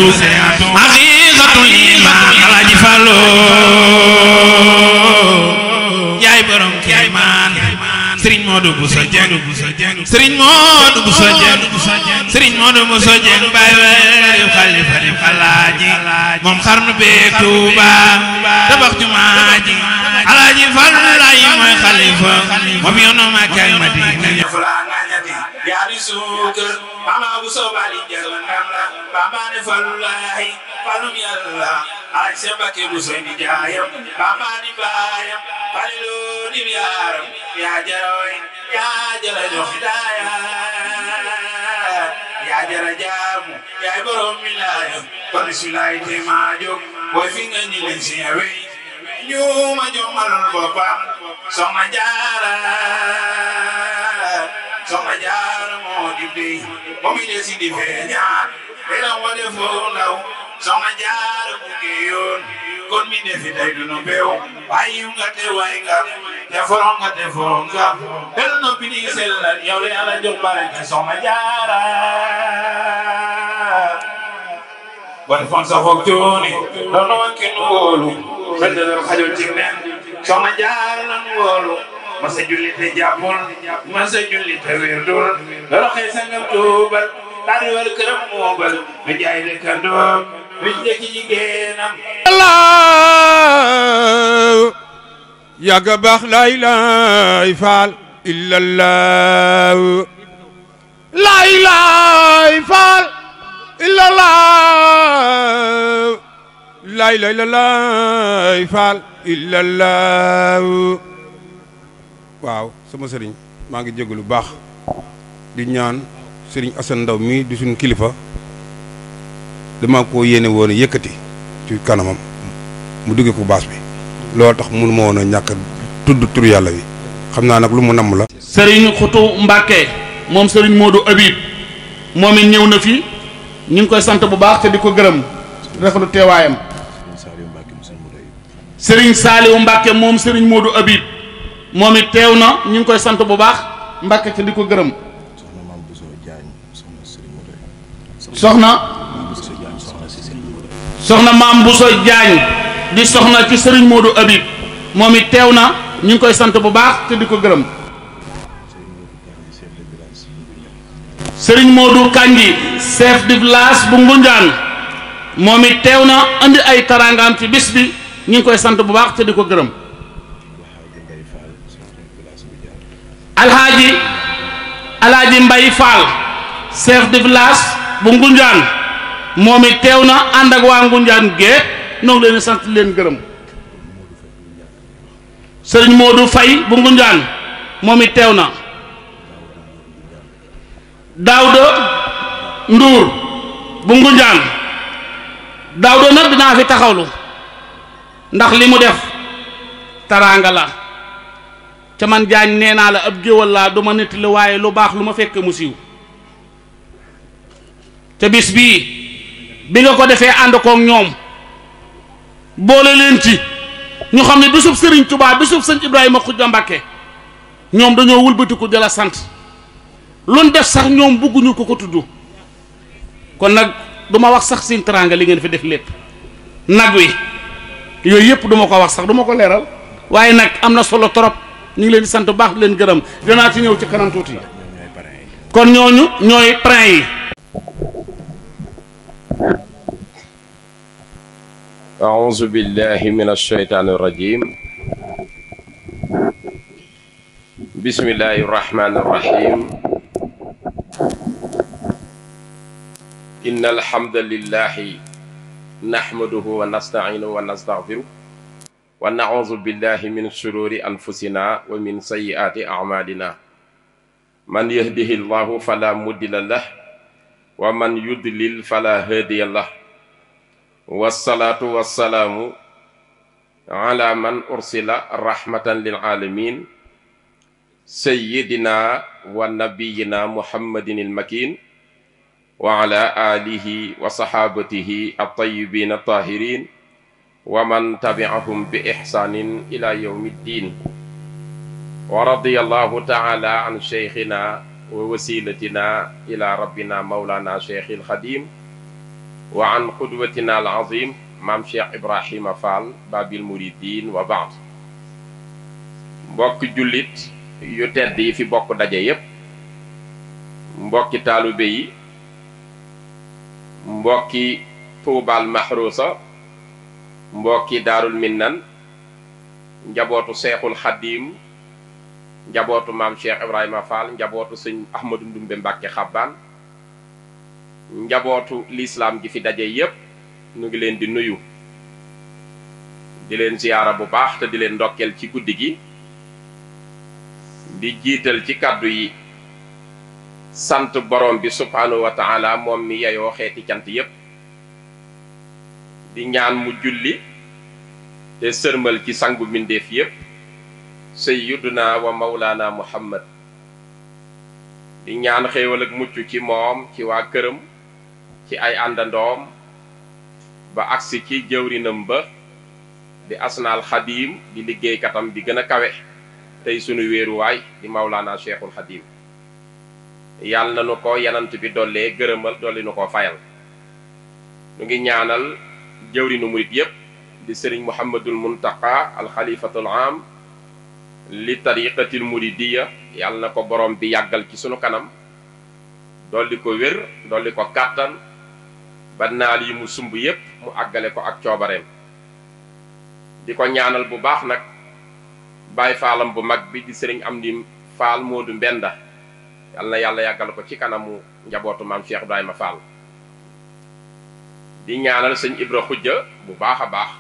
haqiqatul iman Alaaji Fallu yaay borom kéemaan Sëriñ Modou Bousso Dieng Sëriñ Modou Bousso Dieng Sëriñ Modou Bousso Dieng baay weeru xalifa di Alaaji moom xarnu bee Tuuba tabax jumaa ji Alaaji Fallu lay mooy xalifa moom yoonu Makka ak Madina yaari suukar mama bu sobali jalandam la baba ne Fallullahi falum Yàlla Alaaji Seex Mbàkke bu soy di jaayam baba ni baayam falilu di yaaram yaa jaroy yaa jara jox daaya yaa jara jaamu yaay borom wilaaya kon bismillahi te ma jóg booy fi nga ni leen si yawe ñu ma jomal boppam Soxna Jaara moo di dey moom it si di feeñaat dina wane foo ndaw Soxna Jaara bu géeyoon kon mi defi day du no beew waaye nga te waay nga te foro nga te foo nga del no pini sellal yow la Yàlla jox barke Soxna Jaara bon fon sa foog jooni doon no kenn wóolu feddelal xajol ci nen Soxna Jaara lan wóolu masa julli te jàppul masa julli te wérdul loro xëy sangam tuubal daal di war këram moobal ma jaay de kandoom wiñ de ci jigéenam Allah yàgga baax laa ilaaha faal illallah laa ilaaha faal illallah laa ilaaha illallah faal illallah waaw sama sëriñ maa ngi jégalu lu baax di ñaan sëriñ Assane Ndaw mii di suñu kilifa dama ko yéene woon a yëkkati ci kanamam mu duggee ko baas bi loolu tax mënu ma woon a ñàkk tudd turu yàlla bi xam naa nag lu mu namm la. sëriñ Xutu Mbàkke moom sëriñ Modou Habib moom it ñëw na fi ñu ngi koy sant bu baax te di ko gërëm rafetlu teewaayam. sëriñ Saaliwu Mbàkke moom sëriñ Modou Habib moom it teew na ñu ngi koy sant bu baax Mbàkke te di ko gërëm. soxna maam Bousso Diagne di soxna ci sëriñ Modou Habib moom it teew na ñu ngi koy sant bu baax te di ko gërëm. sëriñ Modou Kandji chef de village bu Ngunjaan moom it teew na andi ay tarangaam ci bis bi ñu ngi koy sant bu baax te di ko gërëm. alhaaji Mbay Fall chef de village bu Ngunjaan moom it teew na ànd ak waa Ngunjaan gépp noo ngi leen sant leen gërëm. sëriñ Modou Fay bu Ngunjaan moom it teew na. Daawda Nduur bu Ngunjaan Daawda nag dinaa fi taxawlu ndax li mu def taraanga la ca man jaañ nee naa la ab géwal laa du ma netti la waaye lu baax lu ma fekk mu siiw te bis bii bi nga ko defee ànd koog ñoom boole leen ci ñu xam ne bisub Sëriñ Tuubaa bisub sëñ Ibrahima Xujja Mbàkke ñoom dañoo wëlbatiku di la sant luñ def sax ñoom bëgguñu ko ko tudd kon nag du ma wax sax seen teraanga li ngeen fi def lépp nag wi yooyu yëpp du ma ko wax sax du ma ko leeral waaye nag am na solo trop ñu ngi leen di sant bu baax leen gërëm dinaa ci ñëw ci kanam tuuti kon ñooñu ñooy prin yi. أعوذ بالله من الشيطان الرجيم بسم الله الرحمن الرحيم إن الحمد لله نحمده ونستعينه ونستغفره ونعوذ بالله من شرور أنفسنا ومن سيئات أعمالنا من يهده الله فلا مضل له ومن يضلل فلا هادي له والصلاة والسلام على من أرسل رحمة للعالمين سيدنا ونبينا محمد المكين وعلى آله وصحابته الطيبين الطاهرين ومن تبعهم بإحسان إلى يوم الدين ورضي الله تعالى عن شيخنا ووسيلتنا إلى ربنا مولانا شيخ الخديم wa an qudwatina al azim maam Cheikh Ibrahima Fall babil muridin wa baad. mbokki jullit yu tedd yi fi bokk daje yépp, mbokki taalube yi, mbokki tuubal mahrusa, mbokki daarul minnan, njabootu seexul xaddiim, njabootu maam Cheikh Ibrahima Fall, njabootu sëñ Ahmadu Ndumbe Mbàkke Xabbaan, njabootu lislaam gi fi daje yépp, nu ngi leen di nuyu, di leen ziyaara bu baax te di leen ndokkeel ci guddi gi, di jiital ci kàddu yi sant borom bi subhaanahu wa taala moom mi yeyoo xeeti cant yépp, di ñaan mu julli te sërmal ci sangu mbindéef yépp sayyiduna wa mawlaana muhammad, di ñaan xéewal ak mucc ci moom, ci waa këram, ci ay àndandoom, ba agsi ci jëwrinam ba di asnaal xadiim, di liggéeykatam bi gën a kawe tey sunu wéeruwaay di mawlaana cheikhul xadiim. yàlla na nu ko yanant bi dollee gërëmal dolli nu ko fayal. nu ngi ñaanal jëwrinu murit yépp di sëriñ muhammadul muntaqa alxalifatul am li tariqatil muridiya, yàlla na ko borom bi yàggal ci sunu kanam, dolli ko wér, dolli ko kàttan ba naal yi mu sumb yépp mu àggale ko ak coobareem. di ko ñaanal bu baax nag baay faalam bu mag bi di sëriñ Amdi Faal Moodu Mbenda, yàlla na yàlla yàggal ko ci kanamu njabootu maam Cheikh Ibrahima Fall. di ñaanal sëñ Ibra Xujja bu baax a baax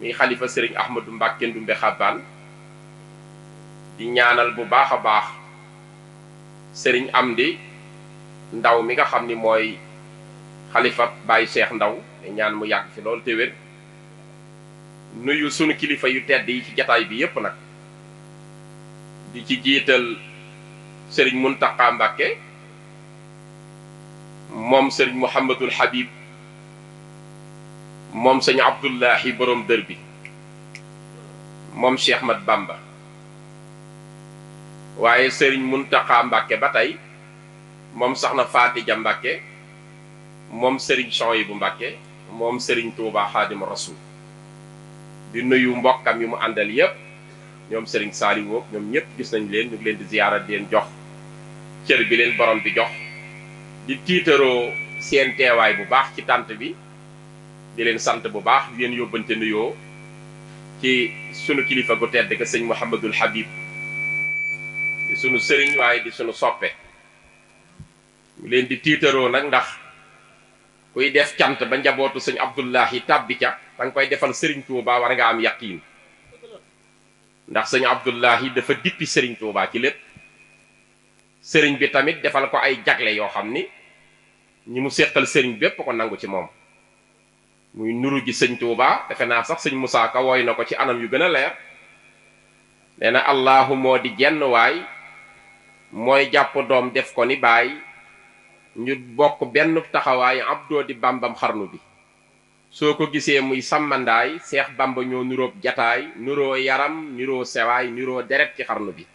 mi xalifa sëriñ Ahmadu Mbàkke Ndumbe Xabbaan. di ñaanal bu baax a baax sëriñ Amdi Ndaw mi nga xam ni mooy xalifa Baay Cheikh Ndaw, te ñaan mu yàgg fi loolu te wér. nuyu sunu kilifa yu tedd yi ci jataay bi yépp nag, di ci jiital sëriñ Muntaqa Mbàkke moom sëriñ Muhammadul Habib moom sëñ Abdullahi borom dër bi moom Cheikh Mat Bamba, waaye sëriñ Muntaqa Mbàkke ba tey moom soxna Faatija Mbàkke moom sëriñ Soyibu Mbàkke moom sëriñ Tuuba Xaadimu Rasuul. di nuyu mbokkam yi mu àndal yépp, ñoom sëriñ Saaliwu ñoom ñépp gis nañ leen, ñu ngi leen di ziyaara di leen jox cër bi leen borom bi jox, di tiitaroo seen teewaay bu baax ci tànt bi, di leen sant bu baax, di leen yóbbante nuyoo ci sunu kilifa gu tedd ka sëñ Muhammadul Habib, di sunu sëriñ waaye di sunu soppe. ñu leen di tiitaroo nag ndax kuy def cant ba njabootu sëñ Abdullahi tàbbi ca, danga koy defal sëriñ Tuuba, war nga am yaqiin, ndax sëñ Abdullahi dafa dippi sëriñ Tuuba ci lépp. sëriñ bi tamit defal ko ay jagle yoo xam ni ñi mu séqal sëriñ bépp ko nangu ci moom, muy nuru gi sëñ Tuuba. defe naa sax sëñ Musaa Ka wooy na ko ci anam yu gën a leer, nee na allahu moo di jenn waay, mooy jàpp doom def ko ni baay, ñu bokk benn taxawaay, abdoo di bambam xarnu bi. soo ko gisee muy sàmmandaay, seex bamba ñoo nuróob jataay, nuroo yaram nuroo sewaay, nuroo deret ci xarnu bi,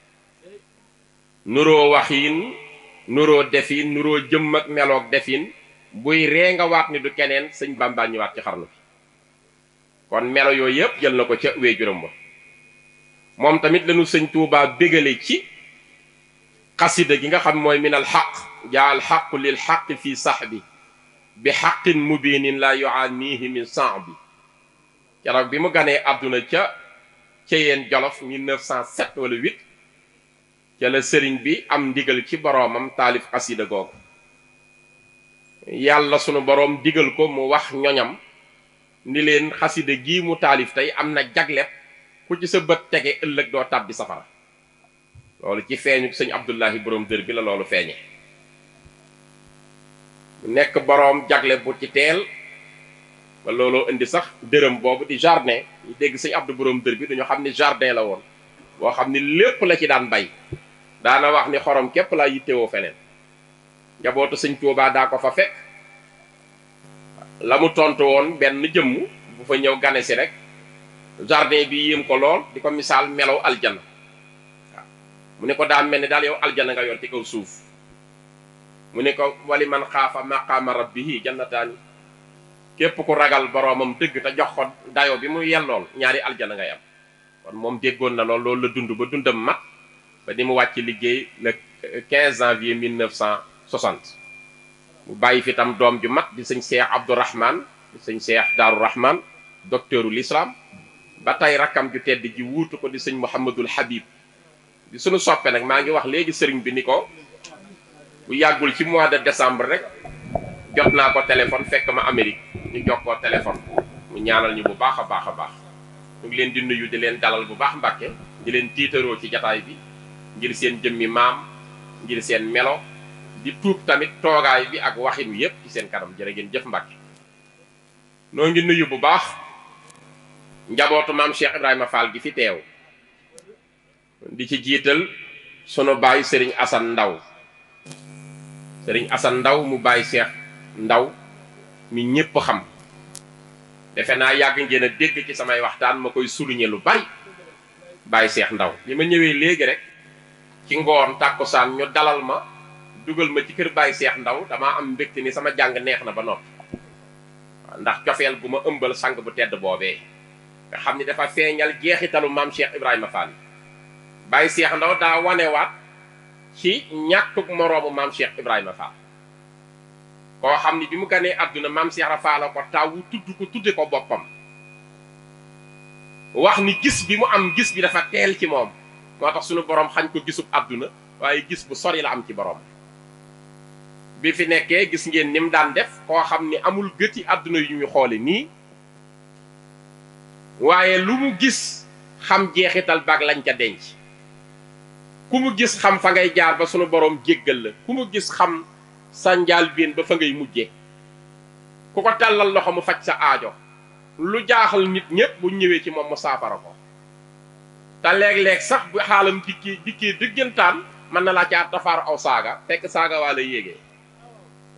nuroo waxiin nuroo defin, nuroo jëmm ak meloog defin, buy ree nga waat ni du keneen, sëñ bamba ñëwaat ci xarnu bi. kon melo yooyu yépp jël na ko ca wéejuram ba. moom tamit lañu sëñ Tuubaa bégale ci xasida gi nga xam mooy minal xaq jaal xaqu lil xaqi fi saxbi bi xaqin mubinin la yuanihi min saabi. keroog bi mu ganee àdduna ca yeen Jolof 1907 wala 8, ca la sëriñ bi am ndigal ci boroomam taalif xasida googu. yàlla sunu boroom digal ko mu wax ñoñam ni leen xasida gii mu taalif tey am na jagleb ku ci sa bët tege ëllëg doo tàbbi safara. loolu ci feeñu sëñ Abdullahi borom dër bi la loolu feeñe. nekk boroom jagle bu ci teel ba looloo indi sax dërëm boobu di jardin. ñu dégg sëñ Abdu borom dër bi dañu xam ni jardin la woon boo xam ni lépp la ci daan bay. daana wax ni xorom képp laa yittewoo feneen. njabootu sëñ Tuubaa daa ko fa fekk, la mu tontu woon benn jëmm bu fa ñëw gane si rek, jardin bi yéem ko lool, di ko misaal melaw aljana. waaw mu ne ko daa mel ni daal yow aljana nga yor ci kaw suuf. mu ne ko wali man xaafa maqaama rabbihi jannataani, képp ku ragal boroomam dëgg te jox ko dayo bi mu yellool ñaari aljana ngay am kon moom déggoon na loolu la dund ba dundam mat ba ni mu wàcc liggéey le 15 janvier 1960 mu bàyyi fi tam doom ju mat di sëñ Cheikh Abdourahman di sëñ Cheikh Daaru Rahman docteurul islam ba tey rakkam ju tedd ji wuutu ko di sëñ Mouhamadul Habib di sunu soppe nag maa ngi wax léegi sëriñ bi ni ko bu yàggul ci mois de décembre rek jot naa ko téléphone fekk ma Amérique ñu jox ko téléphone mu ñaanal ñu bu baax a baax a baax ñu ngi leen di nuyu di leen dalal bu baax Mbàkke di leen tiitaroo ci jataay bi ngir seen jëmmi maam ngir seen melo di tuub tamit toogaay bi ak waxin wi yépp ci seen kanam jërë ngeen jëf Mbàkke noo ngi nuyu bu baax njabootu maam Cheikh Ibrahima Fall gi fi teew di ci jiital sunu baay Serigne Assane Ndaw Serigne Assane Ndaw mu baay Cheikh Ndaw mi ñépp xam defe naa yàgg ngeen a dégg ci samay waxtaan ma koy souligner lu bari baay Cheikh Ndaw li ma ñëwee léegi rek ci ngoon tàkkusaan ñu dalal ma dugal ma ci kër baay Cheikh Ndaw damaa am mbégte ni sama jàng neex na ba noppi ndax cofeel gu ma ëmbal sang bu tedd boobee nga xam ni dafa feeñal jeexitalu maam Cheikh Ibrahima Fall baay Cheikh Ndaw daa wanewaat ci ñàkkuk moroomu maam Cheikh Ibrahima Fall koo xam ni bi mu ganee àdduna maam Cheikh Fall ko tawu tudde ko boppam wax ni gis bi mu am gis bi dafa teel ci moom moo tax suñu borom xañ ko gisub àdduna waaye gis bu sori la am ci borom bi fi nekkee gis ngeen ni mu daan def koo xam ni amul gëti àdduna yu ñu xoole nii waaye lu mu gis xam jeexital baag lañ ca denc ku mu gis xam fa ngay jaar ba sunu borom jéggal la ku mu gis xam sa njaal biin ba fa ngay mujje ku ko tàllal loxo mu faj sa aajo lu jaaxal nit ñépp bu ñëwee ci moom mu saafara ko te léeg-léeg sax bu xaalam dikkee dëggantaan mën na laa caa tafaar aw saaga fekk saaga waa la yéegee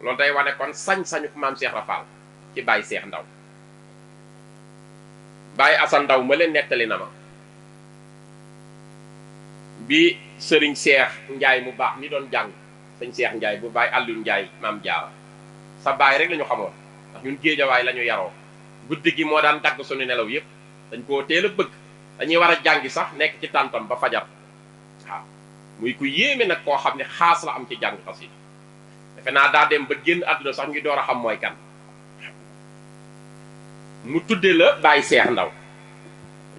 loolu day wane kon sañ-sañu maam Cheikh Rafal ci Baye Cheikh Ndaw Baye Assane Ndaw ma leen nettali na ma bi sëriñ Cheikh Njaay mu baax mi doon jàng sëñ Cheikh Njaay bu Baye Aliou Njaay maam Jaara sa baay rek la ñu xamoon ndax ñun géejawaay la ñu yaroo guddi gi moo daan dagg suñu nelaw yépp dañ koo teel a bëgg dañuy war a jàngi sax nekk ci tàntam ba fajar waaw muy ku yéeme nag koo xam ne xaas la am ci jàng xasida defe naa daa dem ba génn àdduna sax ñu door a xam mooy kan mu tudde la Baye Cheikh Ndaw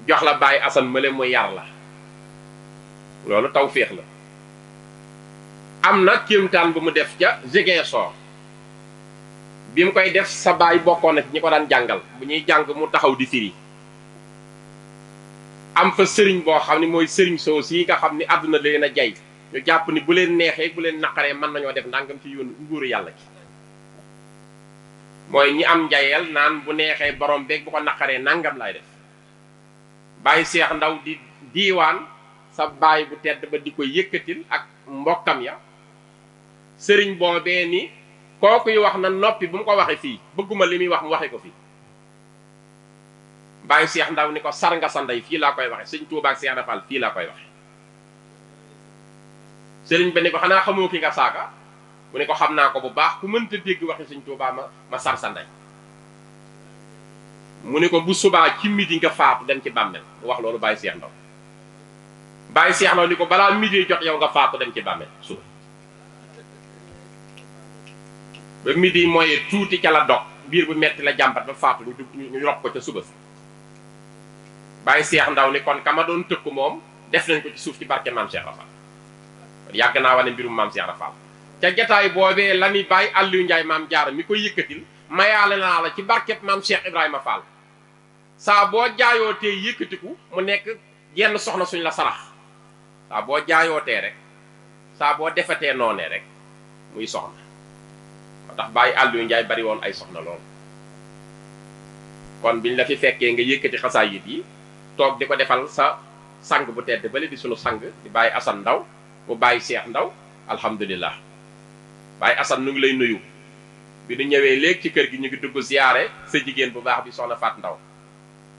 jox la Baye Assane mële mu yar la loolu tawféex la am na kéemtaan bu mu def ca Ziguinchor bi mu koy def sa baay bokkoon na ci ñi ko daan jàngal bu ñuy jàng mu taxaw di firi am fa sëriñ boo xam ne mooy sëriñ soos yi nga xam ni àdduna leen a jay ñu jàpp ni bu leen neexee bu leen naqaree mën nañoo def ndàngam ci yoon nguuru yàlla ci mooy ñi am njayeel naan bu neexee borom beeg bu ko naqaree nangam lay def Baye Cheikh Ndaw di diiwaan sa baay bu tedd ba di ko yëkkatil ak mbokkam ya sëriñ boobee ni kooku yi wax na noppi bu mu ko waxe fii bëgguma li muy wax mu waxe ko fii Baye Cheikh Ndaw ni ko sar nga sa ndey fii laa koy waxe sëñ Tuubaa ak Cheikh Rafal fii laa koy waxe sëriñ ba ni ko xanaa xamoo ki nga saaga mu ne ko xam naa ko bu baax ku mënta dégg waxe sëñ Tuubaa ma sar sa ndey mu ne ko bu subaa ci midi nga faatu dem ci bàmmeel wax loolu Baye Cheikh Ndaw Baye Cheikh Ndaw ni ko balaa midi jot yow nga faatu dem ci bàmmeel suba ba midi mooy tuuti ca la dog biir bu metti la jàmbat ba faatu ñu rob ko ca suba si Baye Cheikh Ndaw ni kon kama doon tëkku moom def nañ ko ci suuf ci barke maam Cheikh Rafal yàgg naa wane mbirum maam Cheikh Rafal ca jataay boobee la ni Baye Aliou Ndiaye maam Jaara mi koy yëkkatil mayaale naa la ci barkeb maam Cheikh Ibrahima Fall saa boo jaayootee yëkkatiku mu nekk yenn soxna suñ la sarax saa boo jaayootee rek saa boo defetee noonee rek muy soxna moo tax Baye Aliou Ndiaye bari woon ay soxna lool kon biñ la fi fekkee nga yëkkati xasaayit yi toog di ko defal sa sang bu tedd bale di sunu sang di Baye Assane Ndaw bu Baye Cheikh Ndaw alhamdulilah Baye Assane nu ngi lay nuyu bi ñu ñëwee léegi ci kër gi ñu ngi dugg ziyaare sa jigéen bu baax bi soxna Faat Ndaw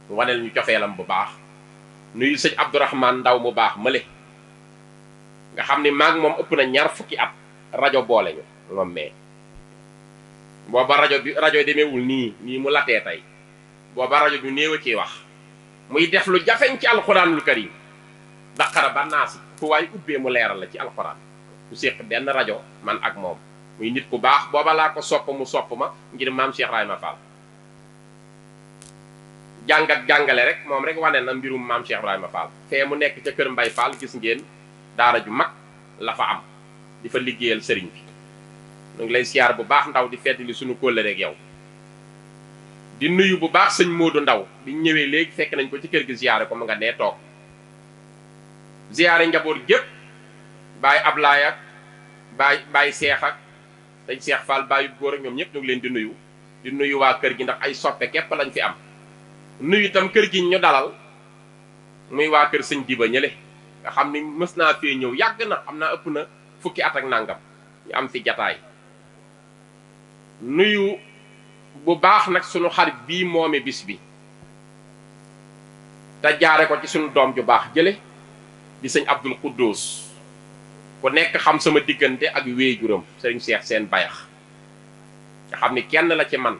mu waneel ñu cofeelam bu baax nuyu sëñ Abdourahman Ndaw mu baax mële nga xam ni maag moom ëpp na ñaar fukki at rajo boole ñu moom mais booba rajo demeewul nii mu latee tey booba rajo bi néew a ciy wax muy def lu jafeñ ci alxuraanul karim daqara ba naasi fu waay ubbee mu leeral la ci alxuraan ku séq benn rajo man ak moom muy nit ku baax booba laa ko sopp mu sopp ma ngir maam Cheikh Ibrahima Fall jàngat jàngale rek moom rek wane na mbirum maam Cheikh Ibrahima Fall fee mu nekk ca kër Mbay Fall gis ngeen daara ju mag la fa am di fa liggéeyal sëriñ bi ñu ngi lay siyaar bu baax ndaw di feddali suñu kóllëre ak yow di nuyu bu baax sëñ Modou Ndaw biñ ñëwee léegi fekk nañ ko ci kër gi ziyaare ko mu nga nee toog ziyaare njaboot gépp baay Ablaay ak baay Seex ak sëñ Seex Fall baayu góor ak ñoom ñëpp ñu ngi leen di nuyu waa kër gi ndax ay soppe képp lañ fi am nuyu itam kër gi ñu dalal muy waa kër sëñ Diba ñële nga xam ni mës naa fee ñëw yàgg na xam naa ëpp na fukki at ak nangam ñu am fi jataay nuyu bu baax nag sunu xarit bii moome bis bi te jaare ko ci sunu doom ju baax jële di sëñ Abdul Quddus ku nekk xam sama diggante ak wéejuram sëriñ Cheikh Seen Bayax nga xam ni kenn la ci man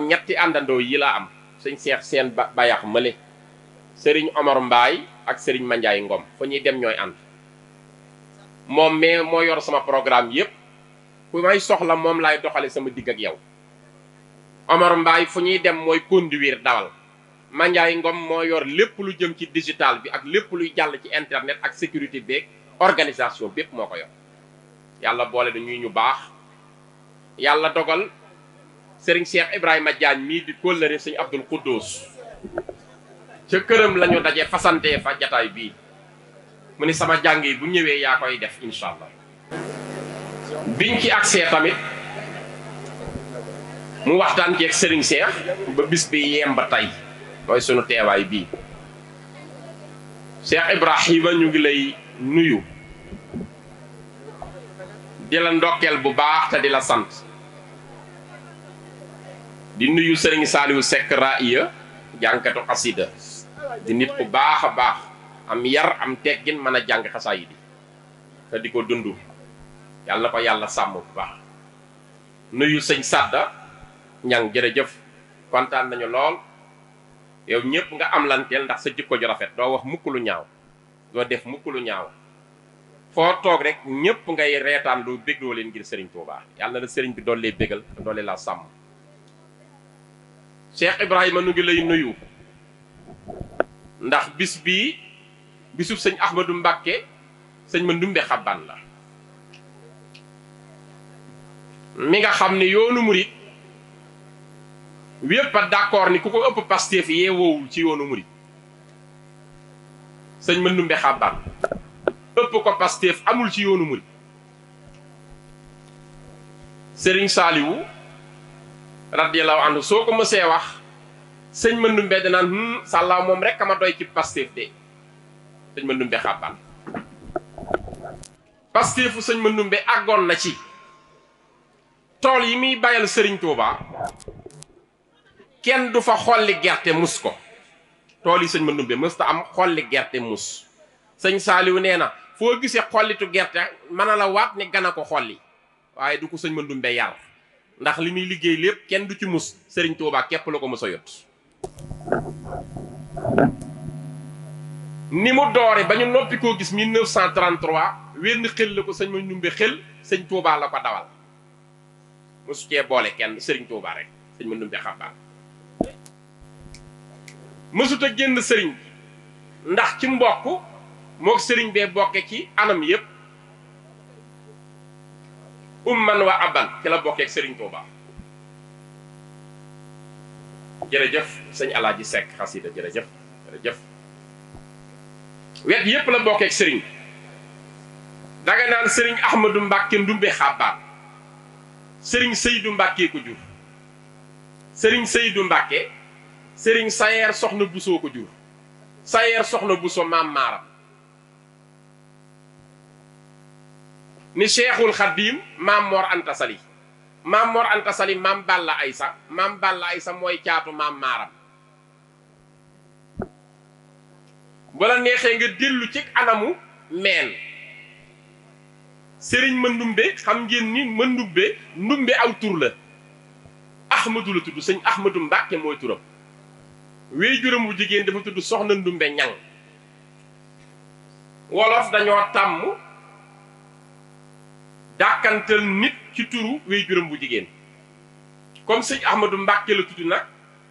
ñetti àndandoo yi laa am sëñ Cheikh Seen Bayax mële sëriñ Omar Mbaay ak sëriñ Mandiaye Ngom fa ñuy dem ñooy ànd moom mais moo yor sama programme yépp fu may soxla moom laay doxale sama digg ak yow Omar Mbaay fu ñuy dem mooy conduire dawal Mandiaye Ngom moo yor lépp lu jëm ci digital bi ak lépp luy jàll ci internet ak sécurité beeg organisation bépp moo ko yor yàlla boole da ñuy ñu baax yàlla dogal sëriñ Cheikh Ibrahima Diagne mii di kóllëre sëñ Abdul Quddus ca këram lañu daje fasante fa jataay bii mu ni sama jàng yi bu ñëwee yaa koy def incha allah biñ ci agsee tamit mu waxtaan ci ak sëriñ Cheikh ba bis bi yemba tey mooy sunu teewaay bii Cheikh Ibrahima ñu ngi lay nuyu di la ndokkeel bu baax te di la sant di nuyu sëriñ Saaliwu Sekk Raaya jànkatu xasida di nit ku baax a baax am yar am teggin mën a jàng xasaayid yi te di ko dund yàlla na ko yàlla sàmm bu baax nuyu sëñ Sadda ñang jërëjëf kontaan nañu lool yow ñëpp nga am lanteel ndax sa jikko ju rafet doo wax mukk lu ñaaw doo def mukk lu ñaaw foo toog rek ñëpp ngay reetaan lu bégloo leen ngir sëriñ Tuubaa yàlla na la sëriñ bi doon lee bégal te doole laa sàmm Cheikh Ibrahima nu ngi lay nuyu ndax bis bii bisub sëñ Ahmadou Mbàkke sëñ ma ndumbe xabbaan la mi nga xam ne yoonu murit wépp a d'accord ni ku ko ëpp Pastef yee woowul ci yoonu murit sëñ ma ndumbe xabbaan ëpp ko Pastef amul ci yoonu murit sëriñ Saaliwu radiyallahu anhu soo ko mësee wax sëñ ma ndumbe danaan sàllaaw moom rek ama doy ci Pastef de sëñ ma ndumbe xabbaan Pastefu sëñ ma ndumbe àggoon na ci tool yi muy bayal sëriñ Tuuba kenn du fa xolli gerte mus ko tool yi sëñ ma ndumbe mës ta am xolli gerte mus sëñ Saaliwu nee na foo gisee xollitu gerte mën a la waat ni gana ko xolli waaye du ko sëñ ma ndumbe yar ndax li muy liggéey lépp kenn du ci mus sëriñ Tuuba képp la ko mës a yot ni mu doore ba ñu noppi koo gis 1933 wenn xel la ko sëñ ma ndumbe xel sëñ Tuuba la ko dawal mosu cee boole kenn sëriñ Tuuba rek sëñ ma ndumbe xabbaan mësut a génn sëriñ ndax ci mbokk mook sëriñ bee bokke ci anam yépp umman wa aban ci la bokkeek sëriñ Tuuba jërëjëf sëñ Alaaji Sekk xasida jërëjëf wet yépp la bokkeek sëriñ danga naan sëriñ Ahmadou Mbàkke ndumbe xabbaan sëriñ Seydou Mbàkke ko jur sëriñ Seydou Mbàkke sëriñ Sayeer soxna Busoo ko jur Sayeer soxna Buso maam maaram ni Cheikhul Khadim maam Mor Anta Sali maam Mor Anta Sali maam Balla Aysa mooy caatu maam maaram bala neexee nga dellu ci anamu meen sëriñ ma ndumbe xam ngeen ni ma ndumbe aw tur la Ahmadu la tudd sëñ Ahmadu Mbàkke mooy turam wéy juróom bu jigéen dafa tudd soxna Ndumbe Ñang wolof dañoo tàmm dàkkantal nit ci turu wéy juróom bu jigéen comme sëñ Ahmadu Mbàkke la tudd nag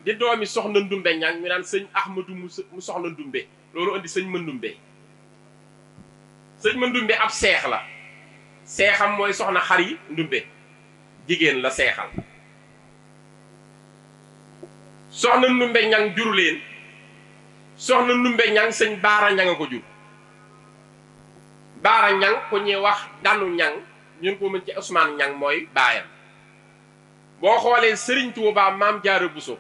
di doomi soxna Ndumbe Ñang ñu naan sëñ Ahmadu mu soxna Ndumbe loolu indi sëñ Mandumbe sëñ Mandumbe ab seex la seexam mooy soxna Xari Ndumbe jigéen la seexal soxna Ndumbe Ñang juru leen soxna Ndumbe Ñang sëñ Baara Ñang a ko jur Baara Ñang ku ñuy wax Danu Ñang ñun ko mën ci Ousmane Ñang mooy baayam boo xoolee Sëriñ Tuubaa Maam Jaara Buso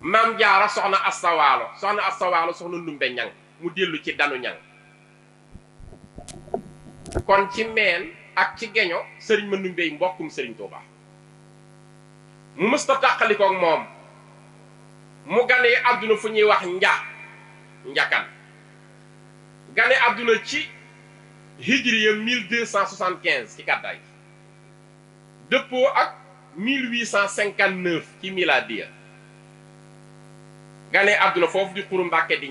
Maam Jaara soxna Astawaalo soxna Ndumbe Ñang mu dellu ci Danu Ñang kon ci meen ak ci geño sëriñ Mandumbe mbokkum Sëriñ Tuubaa mu mësta tàqalikook moom mu gane àdduna fu ñuy wax njakan gane àdduna ci hijriya 1275 ci gàddaay dëppoo ak 1859 ci miladiya gane àdduna foofu di Xuru Mbàkke di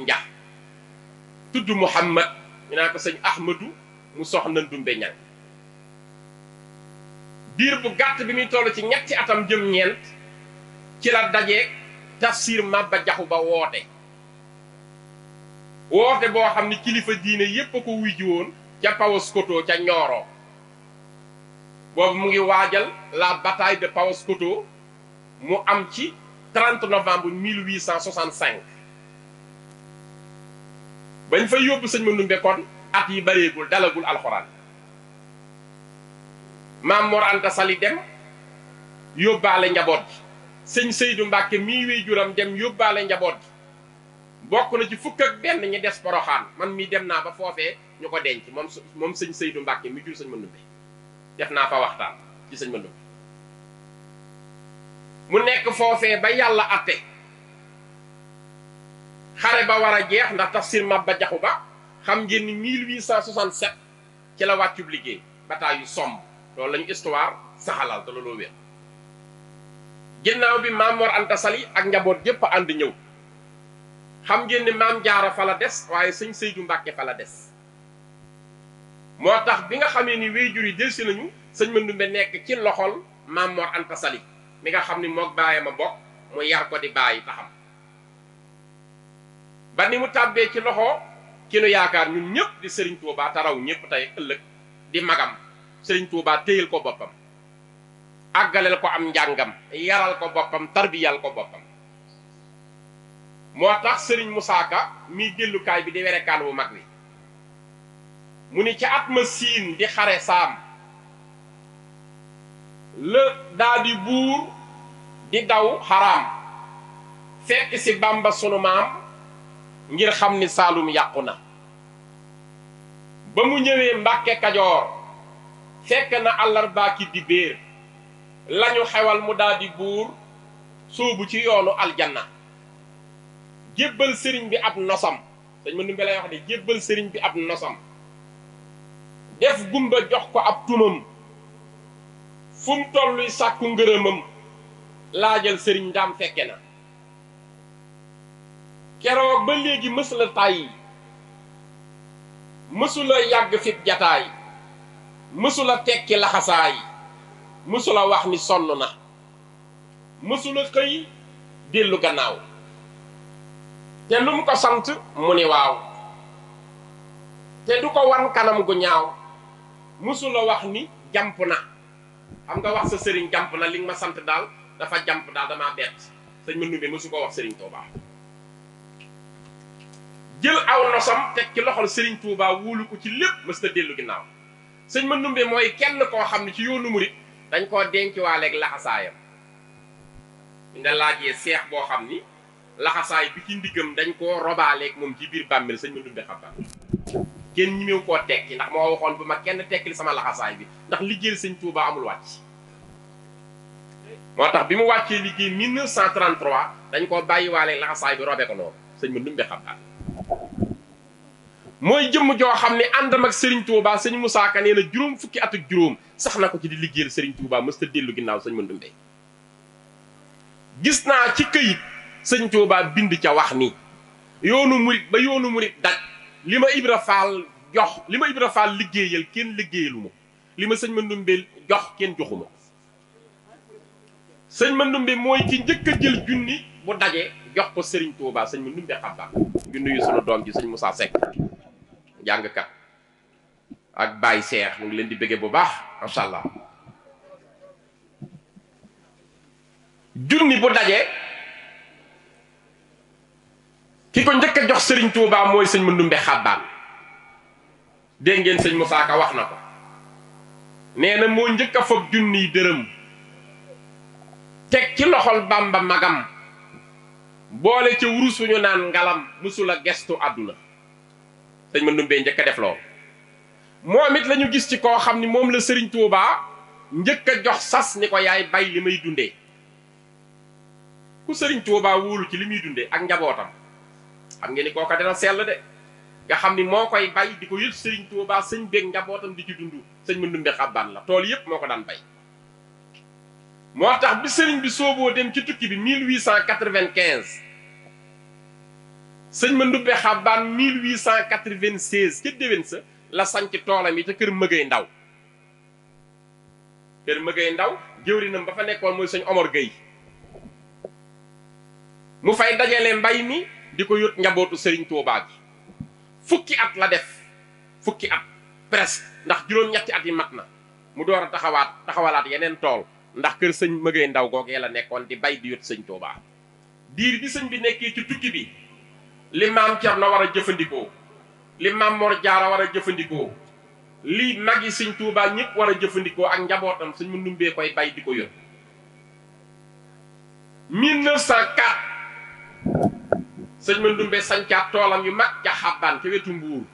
tudd Muhammad ñu naan ko sëñ Ahmadu mu soxna Ndumbe Ñang diir bu gàtt bi muy toll ci ñetti atam jëm ñeent ci la dajeeg tafsir Maba Jaxu Ba woote boo xam ni kilifa diine yépp a ko wuy ji woon ca Paoskoto ca Ñooro boobu mu ngi waajal la bataille de Paoskoto mu am ci 30 novembre 1865 bañ fa yóbbu sëñ Mandumbe kon at yi bareegul dalagul alxuraan Maam Mor Anta Sali dem yóbbaale njaboot gi sëñ Seydou Mbàkke mii wéy juram dem yóbbaale njaboot gi bokk na ci fukk ak benn ñi des Poroxaan man mii dem naa ba foofee ñu ko denc moom sëñ Seydou Mbàkke mi jur sëñ Mandumbe def naa fa waxtaan ci sëñ Mandumbe mu nekk foofee ba yàlla atte xare ba war a jeex ndax tafsir Maba Jaxu Ba xam ngeen ni 1867 ci la wàccub liggéey bataille yu somb loolu lañu histoire saxalal te looloo wér ginnaaw bi Maam Mor Anta Sali ak njaboot yépp ànd ñëw xam ngeen ni Maam Jaara fa la des waaye sëñ Seydou Mbàkke fa la des moo tax bi nga xamee ni waajur yi delsi nañu sëñ Mandumbe nekk ci loxol Maam Mor Anta Sali mi nga xam ni mook baayam a bokk mu yar ko di bàyyi taxam ba ni mu tàbbee ci loxo ki nu yaakaar ñun ñëpp di Serigne Touba taraw ñëpp tey ëllëg di magam Serigne Touba téyel ko boppam àggaleel ko am njàngam yaral ko boppam tarbiyal ko boppam moo tax Serigne Moussa Ka mii dellukaay bi di werekaan bu mag wi mu ni ca at ma siin di xare saam la daa di buur di daw xaraam fekk si Bàmba sunu maam ngir xam ni Saalum yàqu na ba mu ñëwee Mbàkke Kajoor fekk na àllarba ki di béer lañu xewal mu daal di buur sóobu ci yoonu aljanna jébbal sëriñ bi ab nosam dañ ma numbe lay wax de jébbal sëriñ bi ab nosam def gumba jox ko ab tumam fu mu tolluy sàkku ngërëmam laajal sëriñ Ndaam fekke na keroog ba léegi mësula tàyyi mësula yàgg fit jataay mësula tekki laxasaay mësula wax ni sonn na mësula xëy dellu gannaaw te lu mu ko sant mu ni waaw te du ko wan kanam gu ñaaw mësula wax ni jàmp na xam nga wax sa sëriñ jàmp na li nga ma sant daal dafa jàmp daal damaa bett sëñ Mandumbe mësu ko wax sëriñ Touba jël aw nosam teg ci loxol Serigne Touba wóolu ko ci lépp mës ta dellu ginnaaw sëñ Mandumbe mooy kenn koo xam ne ci yoonu murit dañ koo dencuwaaleeg laxasaayam nga laajee seex boo xam ni laxasaay bi ci ndiggam dañ koo robaaleeg moom ci biir bàmmeel sëñ Mandumbe xabaar kenn ñimew koo tekki ndax moo waxoon bu ma kenn tekkil sama laxasaay bi ndax liggéeyal sëñ Touba amul wàcc moo tax bi mu wàccee liggéey 1933 dañ koo bàyyiwaaleeg laxasaay bi robe ko noonu sëñ Mandumbe xabaar mooy jëmm joo xam ne àndam ak Serigne Touba sëñ Moussa Ka nee na juróom fukki at ak juróom sax na ko ci di liggéeyal Serigne Touba mës ta dellu ginnaaw sëñ Mandumbe gis naa ci këyit sëñ Tuubaa bind ca wax ni yoonu murit ba yoonu murit daj li ma Ibra Faal jox li ma Ibra Faal liggéeyal kenn liggéeyalu ma li ma sëñ Mandumbe jox kenn joxuma sëñ Mandumbe mooy ci njëkk a jël junni bu daje jox ko sëriñ Tuubaa sëñ Mandumbe xabbaan ñu nuyu sunu doom ji sëñ Moussa Seck jàngkat ak Baye Cheikh mu ngi leen di bëggee bu baax macha allah junni bu daje ki ko njëkk a jox sëriñ Tuubaa mooy sëñ Mandumbe xabbaan dégg ngeen sëñ Moussa Ka wax na ko nee na moo njëkk a foog junniy dërëm teg ci loxol Bamba magam boole ca wurus wu ñu naan ngalam musula gestu àdduna sëñ Mandumbe njëkk a def lool moom it la ñu gis ci koo xam ni moom la sëriñ Tuubaa njëkk a jox sas ni ko yaay bay li may dundee ku sëriñ Tuubaa wóolu ci li muy dundee ak njabootam xam ngeen ni kooka dina sell de nga xam ni moo koy bay di ko yët sëriñ Tuubaa sëñ beeg njabootam di ci dund sëñ Mandumbe xabbaan la tool yépp moo ko daan bay moo tax bi sëriñ bi sooboo dem ci tukki bi 1895 sëñ Mandumbe xabbaan 1896 ca déwén sa la sanc toolam yi ca kër Mëgay Ndaw kër Mëgay Ndaw jëwrinam ba fa nekkoon mooy sëñ Omar Gueye mu fay dajale mbay mi di ko yót njabootu sëriñ Tuubaa gi fukki at la def fukki at presque ndax juróom-ñetti at yi mat na mu door a taxawalaat yeneen tool ndax kër sëñ Mëgay Ndaw googee la nekkoon di bay di yót sëñ Tuubaa diir bi sëñ bi nekkee ci tukki bi li maam Cerno war a jëfandikoo li maam Mor Jaara war a jëfandikoo li magi sëñ Tuubaa ñëpp war a jëfandikoo ak njabootam sëñ Mandumbe koy bay di ko yót 1904 sëñ Mandumbe sancaat toolam yu mag ca xabbaan ca wetu Mbuur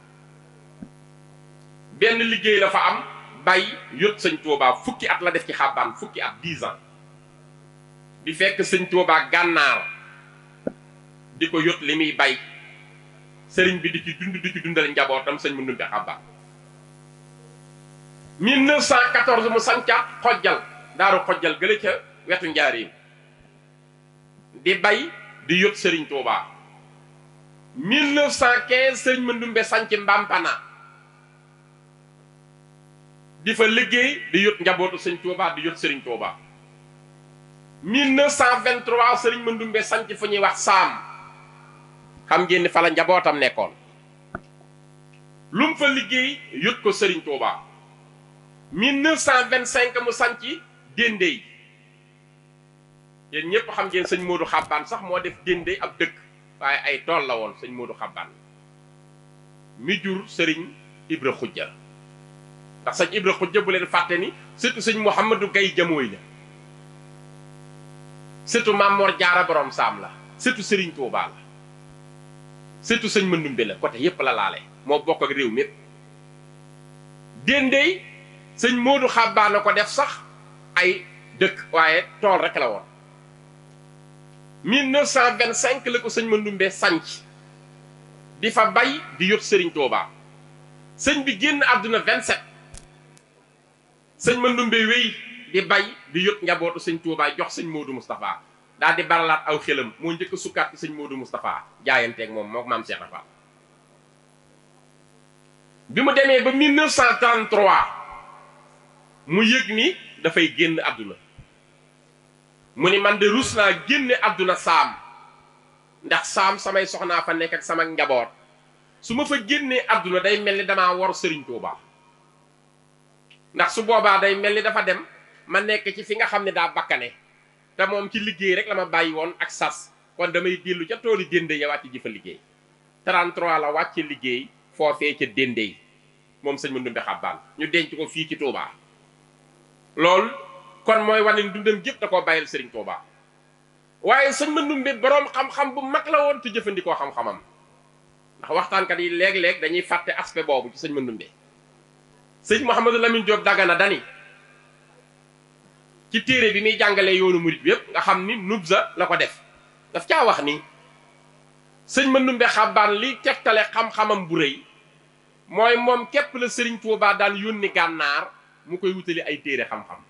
benn liggéey la fa am bay yót sëñ Tuubaa fukki at la def ci xabbaan fukki at 10 ans di fekk sëñ Tuubaa gànnaar di ko yót li muy bay sëriñ bi di ci dundal njabootam sëñ Mandumbe xabbaan 1914 mu sancaat xojjal daaru xojjal gële ca wetu Njaaréem di bay di yót sëriñ Tuubaa 1915 sëriñ Mandumbe sanc Mbampana di fa liggéey di yót njabootu sëñ Tuubaa di yót sëriñ Tuubaa 1923 sëriñ Mandumbe sanc fu ñuy wax Saam xam ngeen ni fa la njabootam nekkoon lu mu fa liggéey yót ko sëriñ Tuubaa 1925 mu sanc Déndéy yéen ñëpp xam ngeen sëñ Moodu Xabbaan sax moo def Déndéy ab dëkk waaye ay tool la woon sëñ Moodu Xabbaan mi jur sëriñ Ibra Xujja ndax sëñ Ibra Xujja bu leen fàtte ni surtout sëñ Mouhamadou Gaye Jamooy la surtout Maam Mor Jaara borom Saam la surtout sëriñ Tuubaa la surtout sëñ Mandumbe la côté yépp la laale moo bokk ak réew mépp Déndéy sëñ Moodu Xabbaan a ko def sax ay dëkk waaye tool rek la woon 1925 la ko sëñ Mandumbe sanc di fa bay di yót sëriñ Tuubaa sëñ bi génn àdduna 27 sëñ Mandumbe wéy di bay di yót njabootu sëñ Tuubaa jox sëñ Moodu Moustapha daal di baralaat aw xelam moo njëkk a sukkaat ci sëñ Moodu Moustapha jaayanteeg moom moo maam Cheikh Rafal bi mu demee ba 1933 mu yëg ni dafay génn àdduna mu ni man de rus naa génne àdduna Saam ndax Saam samay soxnaa fa nekk ak sama njaboot su ma fa génnee àdduna day mel ni damaa war sëriñ Tuubaa ndax su boobaa day mel ni dafa dem ma nekk ci fi nga xam ne daa bakkane te moom ci liggéey rek la ma bàyyi woon ak sas kon damay dellu ca tooli Déndéy ya wàcc ji fa liggéey 33 la wàcce liggéey foofee ca Déndéy moom sëñ Mandumbe Xabbaan ñu denc ko fii ci Tuubaa loolu kon mooy wane ni dundam gépp da koo bàyyil sëriñ Tuubaa waaye sëñ Mandumbe boroom xam-xam bu mag la woon te jëfandikoo xam-xamam ndax waxtaankat yi léeg-léeg dañuy fàtte aspect boobu ci sëñ Mandumbe sëñ Mouhamadou Lamine Diop Dagana dani ci téere bi muy jàngalee yoonu murit bi yépp nga xam ni nubza la ko def daf caa wax ni sëñ Mandumbe Xabbaan li tegtale xam-xamam bu rëy mooy moom képp la sëriñ Tuubaa daan yónni gànnaar mu koy wutali ay téere xam-xam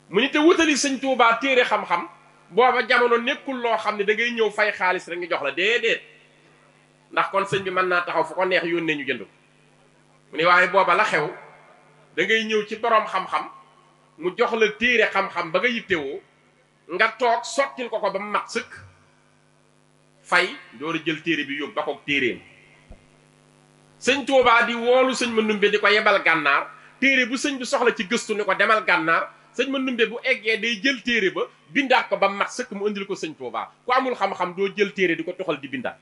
mu ni te wutali sëñ Tuubaa téere xam-xam booba jamono nekkul loo xam ne da ngay ñëw fay xaalis rek ñu jox la déedéet ndax kon sëñ bi mën naa taxaw fu ko neex yónnee ñu jënd ko mu ne waaye booba la xew da ngay ñëw ci boroom xam-xam mu jox la téere xam-xam ba nga yittewoo nga toog sottil ko ba mu mat sëkk fay door a jël téere bi yóbbu ba ko téereem sëñ Tuubaa di woolu sëñ Mandumbe di ko yebal gànnaar téere bu sëñ bi soxla ci gëstu ni ko demal gànnaar sëñ Mandumbe bu eggee day jël téere ba bindaat ko ba mat sëkk mu indil ko sëñ Tuubaa ku amul xam-xam doo jël téere di ko toxal di bindaat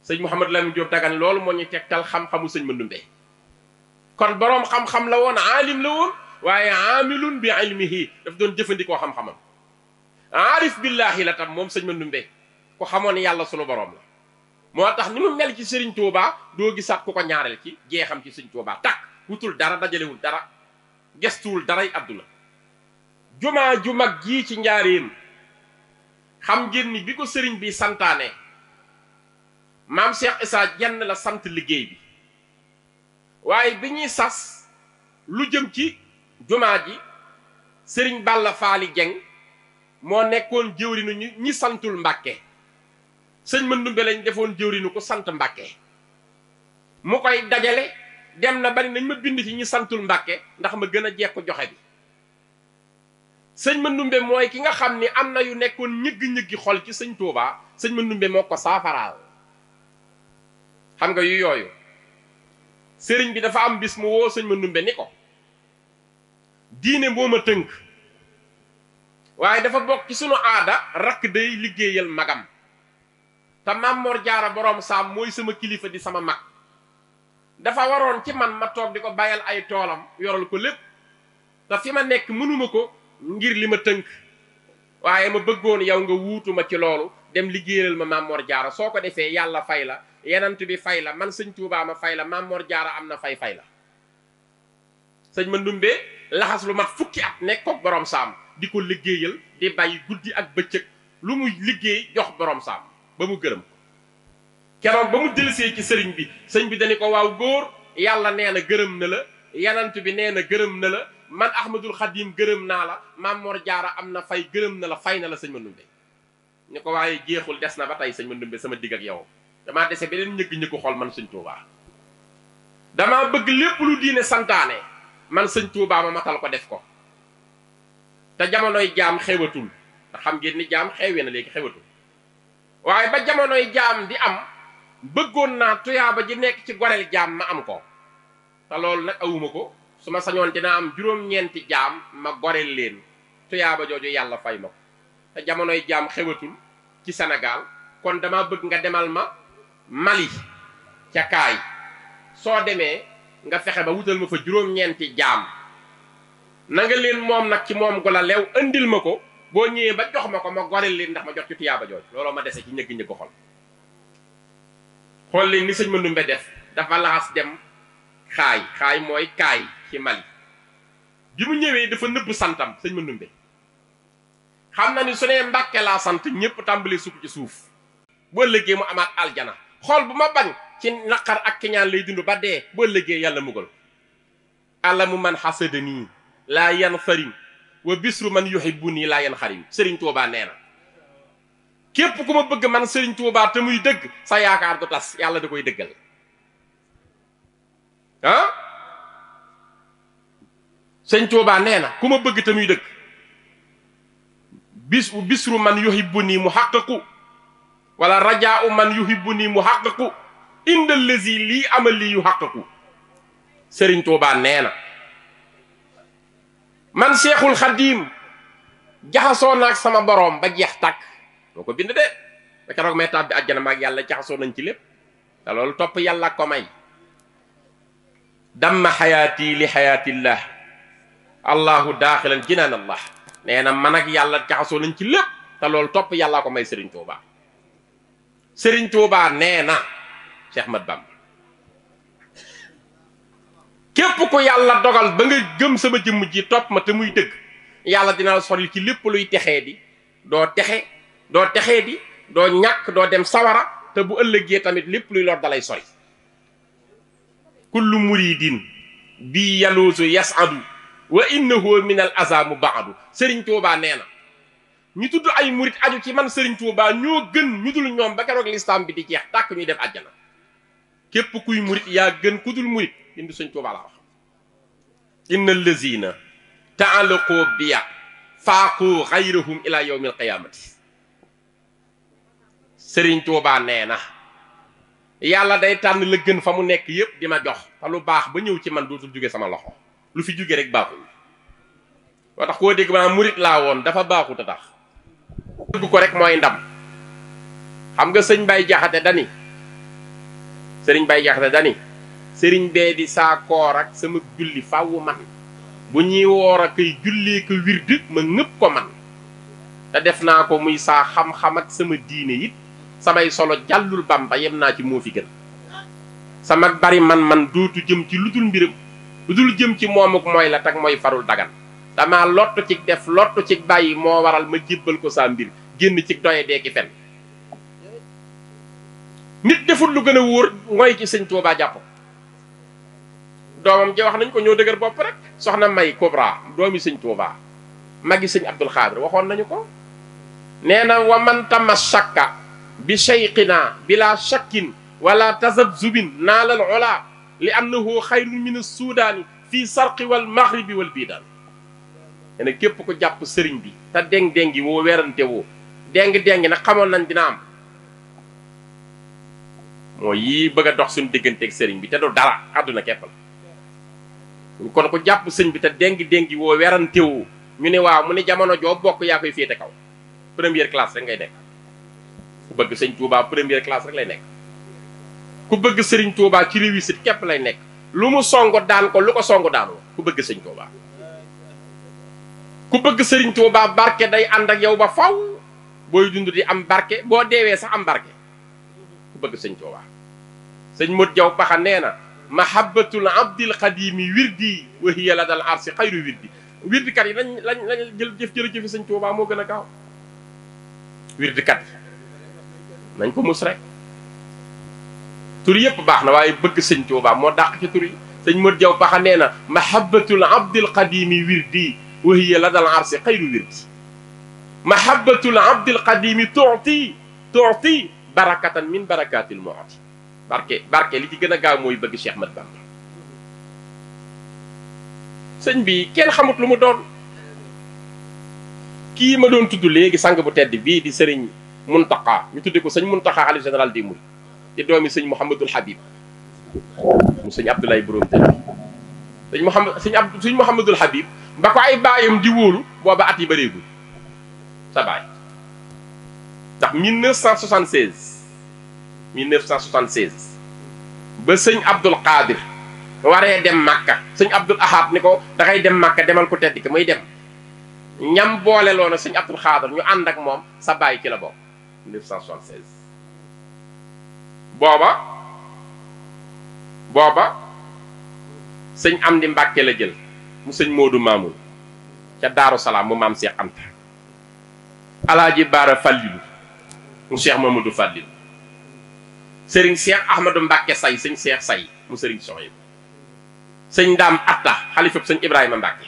sëñ Mouhamadou Lamine Diop Dagana loolu moo ñu tegtal xam-xamu sëñ Mandumbe kon boroom xam-xam la woon aalim la woon waaye aamilun bi ilmihi daf doon jëfandikoo xam-xamam aarif billahi la tam moom sëñ Mandumbe ku xamoon yàlla sunu boroom la moo tax ni mu mel ci sëriñ Tuubaa doo gisaat ku ko ñaareel ci jeexam ci sëñ Tuubaa takk wutul dara dajalewul dara gestuwul daray àdduna jumaa ju mag jii ci njaareem xam ngeen ni bi ko sëriñ bi santaane maam Cheikh Issa Diène la sant liggéey bi waaye bi ñuy sas lu jëm ci jumaa ji sëriñ Balla Faali Jeng moo nekkoon jëwrinu ñi santul Mbàkke sëñ Mandumbe lañ defoon jëwrinu ko sant Mbàkke mu koy dajale dem na bari nañ ma bind ci ñi santul Mbàkke ndax ma gën a jekku joxe bi sëñ Mandumbe mooy ki nga xam ni am na yu nekkoon ñëgg-ñëggi xol ci sëñ Tuubaa sëñ Mandumbe moo ko saafaraal xam nga yu yooyu sëriñ bi dafa am bis mu woo sëñ Mandumbe ni ko diine moo ma tënk waaye dafa bokk ci sunu aada rakk day liggéeyal magam te Maam Mor Jaara boroom saam mooy sama kilifa di sama mag dafa waroon ci man ma toog di ko bayal ay toolam yoral ko lépp te fi ma nekk mënuma ko ngir li ma tënk waaye ma bëggoon yow nga wuutu ma ci loolu dem liggéeyal ma Maam Mor Jaara soo ko defee yàlla fay la yenant bi fay la man sëñ Tuubaa ma fay la Maam Mor Jaara am na fay la sëñ Mandumbe laxas lu mat fukki at nekk ko borom saam di ko liggéeyal di bàyyi guddi ak bëccëg lu mu liggéey jox borom saam ba mu gërëm keroog ba mu dellusee ci sëriñ bi sëñ bi dañu ko waaw góor yàlla nee na gërëm na la yenant bi nee na gërëm na la man Ahmadul Xadim gërëm naa la Maam Mor Jaara am na fay gërëm na la fay na la sëñ Mandumbe ñu ko waaye jeexul des na ba tey sëñ Mandumbe sama digg ak yow damaa dese beneen ñëgg-ñëggu xol man sëñ Tuubaa damaa bëgg lépp lu diine santaane man sëñ Tuubaa ma matal ko def ko te jamonoy jaam xewatul te xam ngeen ni jaam xewee na léegi xewatul waaye ba jamonoy jaam di am bëggoon naa tuyaaba ji nekk ci goreel jaam ma am ko te loolu nag awuma ko su ma sañoon dinaa am juróom-ñeenti jaam ma goreel leen tuyaaba jooju yàlla fay ma ko te jamonoy jaam xewatul ci Sénégal kon dama bëgg nga demal ma Mali ca kaay soo demee nga fexe ba wutal ma fa juróom-ñeenti jaam na nga leen moom nag ci moom gu la lew andil ma ko boo ñëwee ba jox ma ko ma goreel leen ndax ma jot ci tuyaaba jooju looloo ma dese ci ñëgg-ñëgg xol xool leen ni sëñ Mandumbe def dafa laxas dem xaay mooy kaay ci Mali bi mu ñëwee dafa nëbb santam sëñ Mandumbe xam na ni su nee Mbàkke laa sant ñëpp tàmbali sukk ci suuf boo ëllëgee mu amaat aljana xool bu ma bañ ci naqar ak kiñaan lay dund ba dee boo ëllëgee yàlla mugal alamu man xasadanii laa yan farim wa bisru man yuhibbuni laa yan xarim Sëriñ Tuubaa nee na képp ku ma bëgg man Sëriñ Tuubaa te muy dëgg sa yaakaar du tas yàlla da koy dëggal ah Sëriñ Tuubaa nee na ku ma bëgg te muy dëgg bisru man yuhibbuni mu xaqaqu wala rajaau man yuhibbuni mu xaqaqu indal lazi lii amal lii yu xaqaqu Sëriñ Tuubaa nee na man Seexul Xadiim jaxasoo naag sama boroom ba jeex tàkk moo ko bind de ba keroog may tàbbi àjjana maag yàlla jaxasoo nañ ci lépp te loolu topp yàlla ko may damma xayaati li xayaatillah allahu daaxilan jinaan allah nee na man ak yàlla jaxasoo nañ ci lépp te loolu topp yàllaa ko may Sëriñ Tuubaa Sëriñ Tuubaa nee na Cheikh Ahmad Bamba képp ko yàlla dogal ba nga gëm sama jëmm ji topp ma te muy dëgg yàlla dina la sori ci lépp luy texee di doo texee di doo ñàkk doo dem sawara te bu ëllëgee tamit lépp luy lor dalay sori kullu muridin bi yaluusu yasadu wa innahu min al azamu baadu Serigne Touba nee na ñu tudd ay murit aju ci man Serigne Touba ñoo gën ñu dul ñoom ba keroog lislaam bi di jeex tàkk ñuy def àjjana képp kuy murit yaa gën ku dul murit indi Serigne Touba la wax inna allazina ta'allaqu biya faaqu xayrahum ila yawmi alqiyamati Serigne Touba nee na yàlla day tànn la gën fa mu nekk yépp di ma jox te lu baax ba ñëw ci man dootul jóge sama loxo lu fi jóge rek baaxul moo tax koo dégg maanaam murit laa woon dafa baaxut a tax dëgg ko rek mooy ndam xam nga sëñ Bay Jaxate dani sëriñ Bay Jaxate dani sëriñ bee di saa koor ak sama julli fàwwu man bu ñuy woor a koy jullee ko wird ma ngëpp ko man te def naa ko muy saa xam-xam ak sama diine it samay solo jàllul Bamba yem naa ci moo fi gën sama bari man dootu jëm ci lu dul mbiram lu dul jëm ci moomuk mooy la tag mooy farul dagan dama lottu ci def lottu ci bàyyi moo waral ma jébbal ko saa mbir génn ci doye deeki fen nit deful lu gën a wóor mooy ci sëñ Tuubaa jàpp doomam ji wax nañ ko ñoo dëgër bopp rek soxna May Kubra doomi sëñ Tuubaa magi sëñ Abdul Xaadir waxoon nañu ko nee na wa man tamassaka bi cheyqina bila shakkin wala tazabzubin naalal ola li annahu xayrun min assudaani fii sarqi wal maghribi wal biidaan nee na képp ko jàpp sëriñ bi te déng-déngi woo werante woo déng-déngi nag xamoon nañ dina am mooy yii bëgg a dox suñu digganteeg sëriñ bi te du dara àdduna képp la kon ko jàpp sëñ bi te déng-déngi woo werante woo ñu ne waaw mu ne jamono joo bokk yaa koy féete kaw première classe rek ngay nekk ku bëgg sëñ Touba première classe rek lay nekk ku bëgg sëriñ Touba ci réussite képp lay nekk lu mu songo daan ko lu ko songo daanu ku bëgg sëñ Touba ku bëgg sëriñ Touba barke day ànd ak yow ba faw booy dund di am barke boo deewee sax am barke ku bëgg sëñ Touba sëñ Modou Diaw Paxa nee na mahabbatul abdil xadimi wirdi wa hiya la dal arsi xayru wirdi wirdikat yi lañ jël jërëjëfi sëñ Touba moo gën a gaaw wirdikat yi nañ ko mus rek tur yëpp baax na waaye bëgg sëñ Touba moo dàq ci tur yi sëñ Modou Diaw Paxa nee na mahabbatul abdil qadimi wirdi wa hiya la dal arsi xayru wirdi mahabbatul abdil qadimi tuuti barakatan min barakatil mu'ti barke li ci gën a gaaw mooy bëgg Cheikh Ahmad Bamba sëñ bi kenn xamut lu mu doon kii ma doon tudd léegi sang bu tedd bii di sëriñ Muntaqa ñu tudde ko sëñ Muntaqa xalif général des mourides di doomi sëñ Mouhamadul Habib mu sëñ Abdoulaye borom tëdd sëñ Mouhamadul Habib ba ko ay baayam di wóolu booba at yi bareegul sa baay ndax 1976 ba sëñ Abdul Qadir waree dem Makka sëñ Abdul Ahad ni ko dangay dem Makka demal ko tedd ki muy dem ñam boole loona sëñ Abdul Qadir ñu ànd ak moom sa baay ci la bokk 1976 booba sëñ Amdi Mbàkke la jël mu sëñ Moodu Maamun ca Daaru Salaam mu maam Cheikh Anta Alaaji Baara Fallilu mu Cheikh Mamadou Fallilu sëriñ Cheikh Ahmadou Mbàkke say sëñ Cheikh say mu sëriñ Sohaybu sëñ Ndaam Atta xalifab sëñ Ibrahima Mbàkke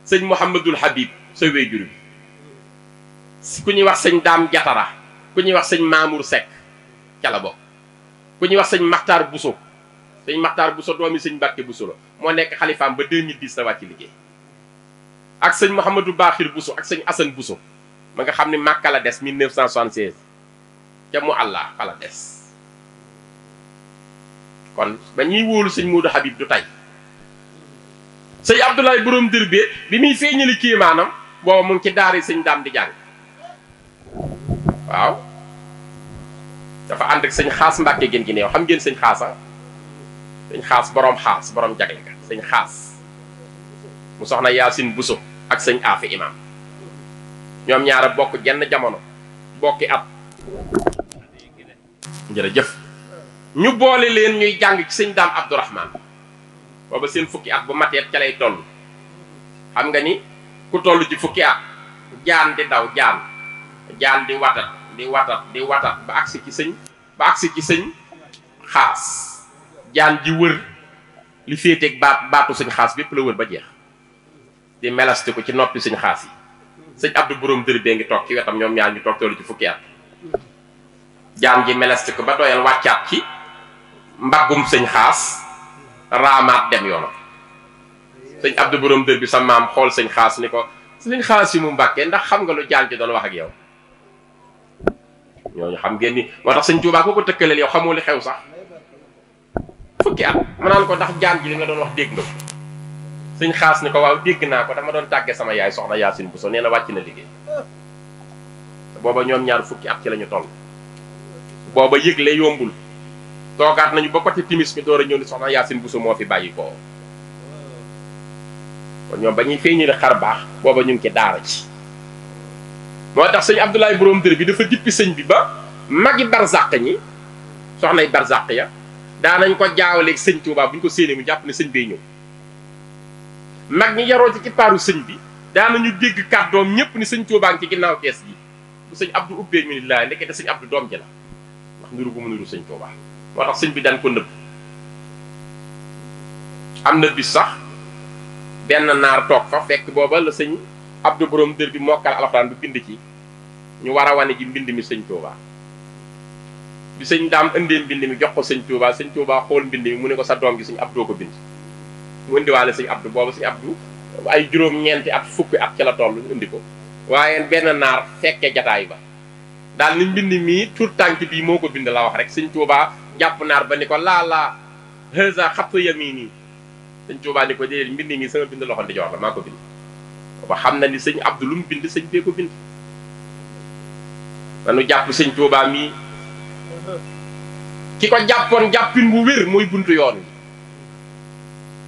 sëñ Mouhamadul Habib sa wéyjur bi ku ñuy wax sëñ Daam Jatara ku ñuy wax sëñ Mamour Seck ca la bokk ku ñuy wax sëñ Maxtaar Bousso sëñ Maxtaar Bousso doomi sëñ Mbàkke Bousso la moo nekk xalifaam ba 2010 la wàcc liggéey ak sëñ Mouhamadou Baaxir Bousso ak sëñ Assane Bousso ma nga xam ne Màkka la des 1976 ca mu àllaa fa la des kon ba ñuy wóolu sëñ Modou Habib du tey sëñ Abdoulaye borom dër bi muy feeñali kéemaanam booba mu ngi ci daari sëñ Daam di jàng waaw dafa ànd ak sëñ Xaas Mbàkke gën gi neew xam ngeen sëñ Xaasa sëñ Xaas borom jagle ka sëñ Xaas mu soxna Yaasin Buso ak sëñ Afi Imam ñoom ñaara bokk jenn jamono bokki at jërëjëf ñu boole leen ñuy jàng ci sëñ Daam Abdourahman booba seen fukki at bu mateet ca lay toll xam nga ni ku toll ci fukki at jaan di daw jaan di watat ba agsi ci sëñ Xaas jaan ji wër li féeteeg baatu sëñ Xaas bépp la wër ba jeex di melastiku ci noppi sëñ xaas yi sëñ Abdou borom dër bee ngi toog ci wetam ñoom ñaar ñu toog toolu ci fukki at jaan ji melastiku ba doyal wàccaat ci mbaggum sëñ xaas raamaat dem yoonam sëñ Abdou borom dër bi sa maam xool sëñ xaas ni ko sëñ xaas yi mu Mbàkke ndax xam nga lu jaan ji doon wax ak yow ñooñu xam ngeen ni moo tax sëñ Tuubaa ko tëkkaleel yow xamoo li xew sax fukki at ma naan ko ndax jaan ji li nga doon wax dégg nga ko sëñ xaas ni ko waaw dégg naa ko dama doon tàggee sama yaay soxna Yaasin Buso nee na wàcc na liggéey booba ñoom ñaar fukki at ci la ñu toll booba yëgle yombul toogaat nañu ba côté timis mi door a ñëw ni soxna Yaasin Buso moo fi bàyyi ko kon ñoom ba ñuy feeñale xar baax booba ñu ngi ci daara ci moo tax sëñ Abdoulaye borom dër bi dafa dippi sëñ bi ba magi barzaq ñi soxnay barzaq ya daanañ ko jaawaleeg sëñ Touba bu ñu ko séenee mu jàpp ne sëñ bay ñëw mag ñi yaroo ci paaru sëñ bi daanañu dégg kàddoom ñëpp ni sëñ Touba ngi ci ginnaaw kees gi bu sëñ Abdou ubbee ñu ni laa ndekete sëñ Abdou doom ji la ndax niru ko mu niru sëñ Touba moo tax sëñ bi daan ko nëbb am na bis sax benn naar toog fa fekk booba la sëñ Abdou borom dër bi mokkal alxuraan bi bind ci ñu war a wane ji mbind mi sëñ Touba bi sëñ daam indee mbind mi jox ko sëñ Touba sëñ Touba xool mbind mi mu ne ko sa doom gi sëñ Abdou ko bind mu indiwaale sëñ Abdou booba sëñ Abdou ay juróom-ñeenti at fukki at ca la toll indi ko waaye benn naar fekke jataay ba daal ni mbind mi tur tànk bii moo ko bind la wax rek sëñ Touba jàpp naar ba ni ko laa heza xattu yamini sëñ Touba ni ko déedéet mbind mi sama bind loxo di jox la maa ko bind ba xam na ni sëñ Abdou lu mu bind sëñ bee ko bind dañu jàpp sëñ Touba mii ki ko jàppoon jàppin bu wér mooy buntu yoon wi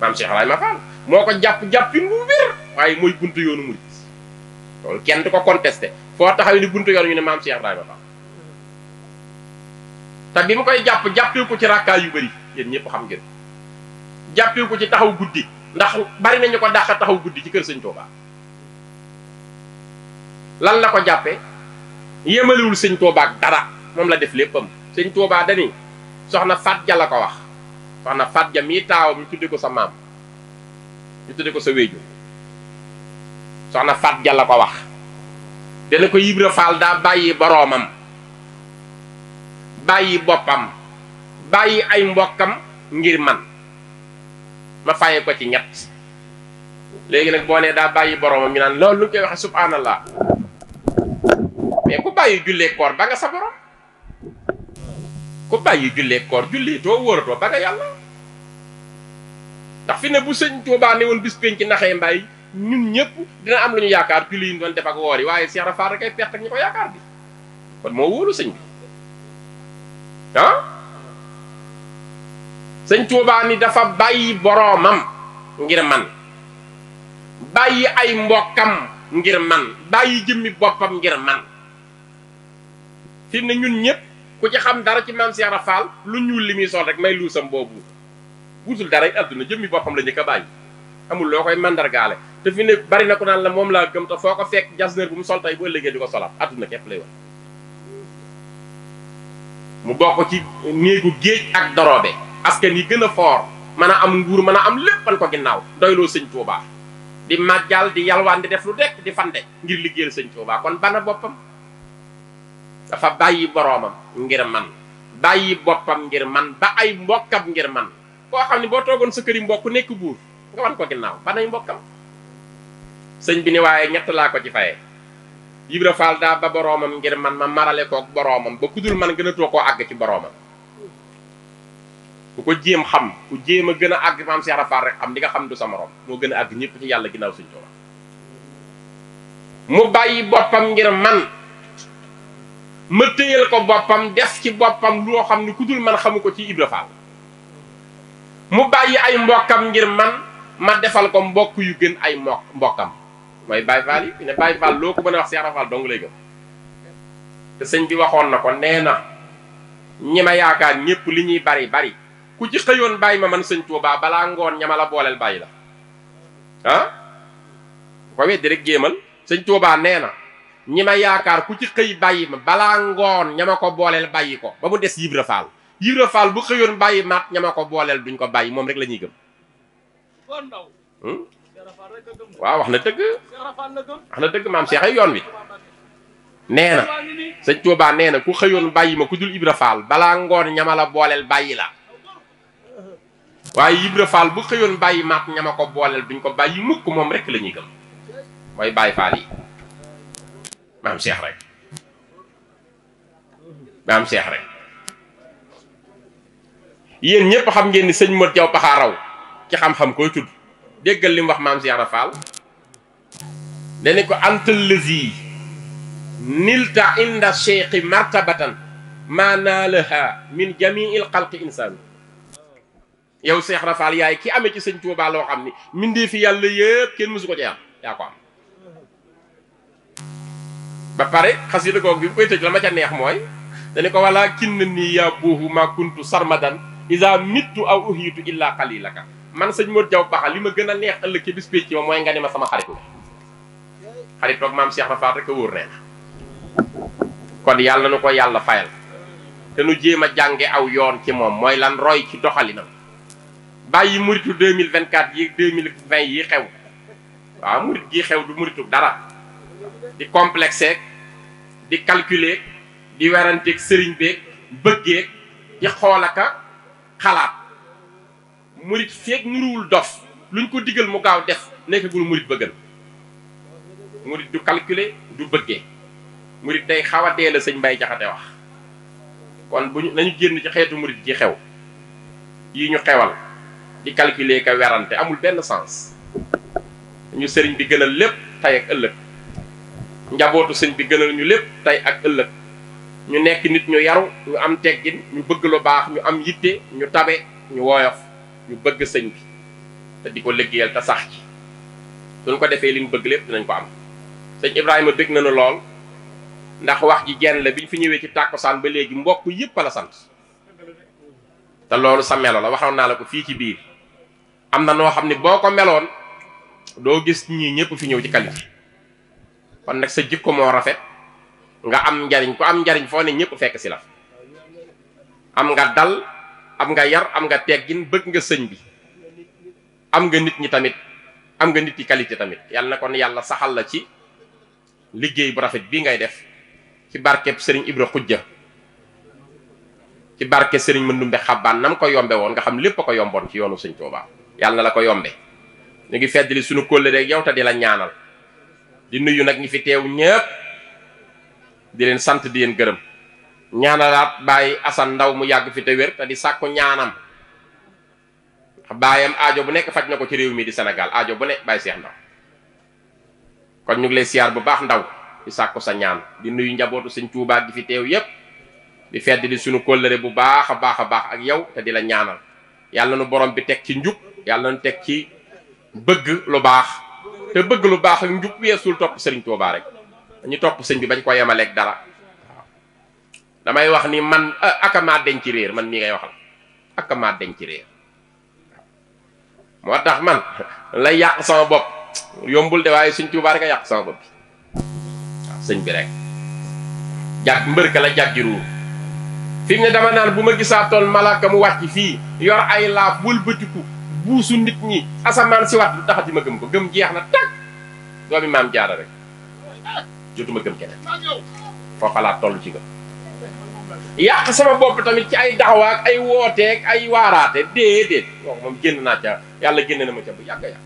maam Cheikh Ibrahima Fall moo ko jàppin bu wér waaye mooy buntu yoonu murid loolu kenn du ko contesté foo taxaw ni buntu yoon wi ne maam Cheikh Ibrahima Fall te bi mu koy jàppee ko ci rakkaay yu bëri yéen ñëpp xam ngeen jàppee ko ci taxaw guddi ndax bari nañu ko dàq taxaw guddi ci kër sëñ Touba lan la ko jàppee yemalewul sëñ Touba ak dara moom la def léppam sëñ Touba dani soxna Fat Ja la ko wax soxna Fat Ja mii taawam ñu tudde ko sa maam ñu tudde ko sa wéeju soxna Fat Ja la ko wax dana ko Ibra Faal daa bàyyi boroomam bàyyi boppam bàyyi ay mbokkam ngir man ma fayee ko ci ñett léegi nag boo nee daa bàyyi boroomam ñu naan loolu lu koy waxe subhanallah mais ku bàyyi jullee koor ba nga sa borom ku bàyyi jullee koor jullee too wóoratoo ba nga yàlla ndax fi ne bu sëñ Tuubaa ne woon bis penc ci naxee mbay ñun ñëpp dina am lu ñu yaakaar julli yi ñu doon def ak woor yi waaye Cheikh Rafa rek ay perte ak ñu ko yaakaar bi kon moo wóolu sëñ bi ah sëñ Tuubaa ni dafa bàyyi boroomam ngir man bàyyi ay mbokkam ngir man bàyyi jëmmi boppam ngir man fi ne ñun ñëpp ku ci xam dara ci maam Cheikh Rafal lu ñuul li muy sol rek may luusam boobu wutul dara adduna jëmmi boppam la njëkk a bàyyi amul loo koy mandargaale te fi ne bari na ko naan la moom laa gëm te foo ko fekk jasneer bu mu sol tey bu ëllëgee di ko solaat adduna képp lay wax mu bokk ci néegu géej ak doroobe askan yi gën a foor mën a am nguur mën a am léppan ko ginnaaw doyloo sëñ Tuubaa di màjjal di yalwaan di def lu dekk di fande ngir liggéeyal sëñ Tuubaa kon bana boppam dafa bàyyi boroomam ngir man bàyyi boppam ngir man ba ay mbokkam ngir man koo xam ne boo toogoon sa këri mbokk nekk buur nga wan ko ginnaaw banay mbokkam sëñ bi ni waaye ñett laa ko ci faye Ibra Faal daa ba boroomam ngir man ma marale kook boroomam ba ku dul man gën a too koo àgg ci boroomam ku ko jéem xam ku jéem a gën a àgg maam Cheikh Rafaal rek xam di nga xam du sa morom moo gën a àgg ñëpp ci yàlla ginnaaw sëñ Tuubaa mu bàyyi boppam ngir man ma téyal ko boppam def ci boppam loo xam ni ku dul man xamu ko ci Ibra Faal mu bàyyi ay mbokkam ngir man ma defal ko mbokk yu gën ay mbokkam mooy Baye Fall yi ne Baye Fall loo ko mën a wax Cheikh Rafaal dong lay gëm te sëñ bi waxoon na ko nee na ñi ma yaakaar ñëpp li ñuy bari bari ku ci xëyoon bàyyi ma man sëñ Tuubaa balaa ngoon ñama la booleel bàyyi la ah ko weddi rek jéemal sëñ Tuubaa nee na ñi ma yaakaar ku ci xëy bàyyi ma balaa ngoon ñama ko booleel bàyyi ko ba mu des Ibra Faal Ibra Faal bu xëyoon bàyyi maat ñama ko booleel duñ ko bàyyi moom rek la ñuy gëm waaw wax na dëgg maam Cheikh ay yoon wi nee na sëñ Tuubaa nee na ku xëyoon bàyyi ma ku dul Ibra Faal balaa ngoon ñama la booleel bàyyi la waaye Ibra Faal bu xëyoon bàyyi maat ñama ko booleel duñ ko bàyyi mukk moom rek la ñuy gëm mooy Baay Faal yi maam Cheikh rek maam Cheikh rek yéen ñépp xam ngeen ni sëñ Modou Diaw Paxa raw ci xam-xam koy tudd déggal li mu wax maam Cheikh Rafal dani ko antal lazi nilta inda cheikhi martabatan ma naalaha min jamiil xalqi insaan yow Cheikh Rafal yaay ki amee ci sëñ Tuubaa loo xam ni mindee fi yàlla yëpp kenn mësu ko ci am yaa ko am ba pare xasida googu bi bu koy tëj la ma ca neex mooy dani ko wala kinna nii yaa boohu ma kuntu sarmadan isa mittu aw uhiitu illa qalilaka man sëñ Modou Diaw Paxa li ma gën a neex ëllëg ci bis pécc ma mooy nga ni ma sama xarit nga xarit toog maam Cheikh Rafal rek a wóor nee na kon yàlla nu ko yàlla fayal te nu jéem a jànge aw yoon ci moom mooy lan roy ci doxalinam bàyyi muritu 2024 yi 2020 yi xew waaw murit gii xew du muritu dara di complexé di calculer di weranteeg sëriñ beeg bëggeeg di xoolaka xalaat murit feeg nuruwul dof luñ ko digal mu gaaw def nekkagul murit bëggal murit du calculer du bëggee murit day xaw a dee la sëñ Mbay Jaxate wax kon buñu nañu génn ci xeetu murit ji xew yi ñu xewal di calculer ka werante amul benn sens ñu sëriñ bi gënal lépp tey ak ëllëg njabootu sëñ bi gënal ñu lépp tey ak ëllëg ñu nekk nit ñu yaru ñu am teggin ñu bëgg lu baax ñu am yitte ñu tabe ñu woyof ñu bëgg sëñ bi te di ko liggéeyal te sax ci suñ ko defee li ñu bëgg lépp dinañ ko am sëñ Ibrahima bëgg nañu lool ndax wax ji jenn la bi ñu fi ñëwee ci tàkkusaan ba léegi mbokk yëpp a la sant te loolu sa melo la waxoon naa la ko fii ci biir am na noo xam ne boo ko meloon doo gis ñii ñëpp fi ñëw ci qualité kon nag sa jikko moo rafet nga am njariñ ku am njariñ foo ne ñëpp fekk si la am nga dal am nga yar am nga teggin bëgg nga sëñ bi am nga nit ñi tamit am nga nit yi qualité tamit yàlla na kon yàlla saxal la ci liggéey bu rafet bii ngay def ci barkeb sëriñ Ibra Xujja ci barke sëriñ Mandumbe Xabbaan nam ko yombe woon nga xam lépp a ko yomboon ci yoonu sëñ Tuubaa yàlla na la ko yombe ñu ngi feddali suñu kóllëre rek yow te di la ñaanal di nuyu nag ñi fi teew ñëpp di leen sant di leen gërëm ñaanalaat Baye Assane Ndaw mu yàgg fi te wér te di sàkku ñaanam baayam aajo bu nekk faj na ko ci réew mi di Sénégal aajo bu nekk Baye Cheikh Ndaw kon ñu ngi lay siyaar bu baax Ndaw di sàkku sa ñaan di nuyu njabootu sëñ Tuubaa gi fi teew yépp di fedd di suñu kóllëre bu baax a baax ak yow te di la ñaanal yàlla nu borom bi teg ci njub yàlla nu teg ci bëgg lu baax te bëgg lu baax ak njub weesul topp sëriñ Tuubaa rek dañu topp sëñ bi bañ ko yemaleeg dara waaw damay wax ni man akamaa denc ci réer man mii ngay waxal akamaa denc ci réer moo tax man lay yàq sama bopp yombul de waaye sëñ Tuubaa rek a yàq sama bopp bi waaw sëñ bi rek jàg mbër ka la jàggi ruur fi mu ne dama naan bu ma gisaatoon malaaka mu wàcc fii yor ay laaf wëlbatiku buusu nit ñi asamaan si wat lu taxati ma gëm ko gëm jeex na tag doomi maam jaara rek jotuma gëm keneen foofa laa toll ci nga yàq sama bopp tamit ci ay daxawaak ay wooteek ay waaraate déedéet wax moom génn naa ca yàlla génn na ma ca bu yàgg yàgg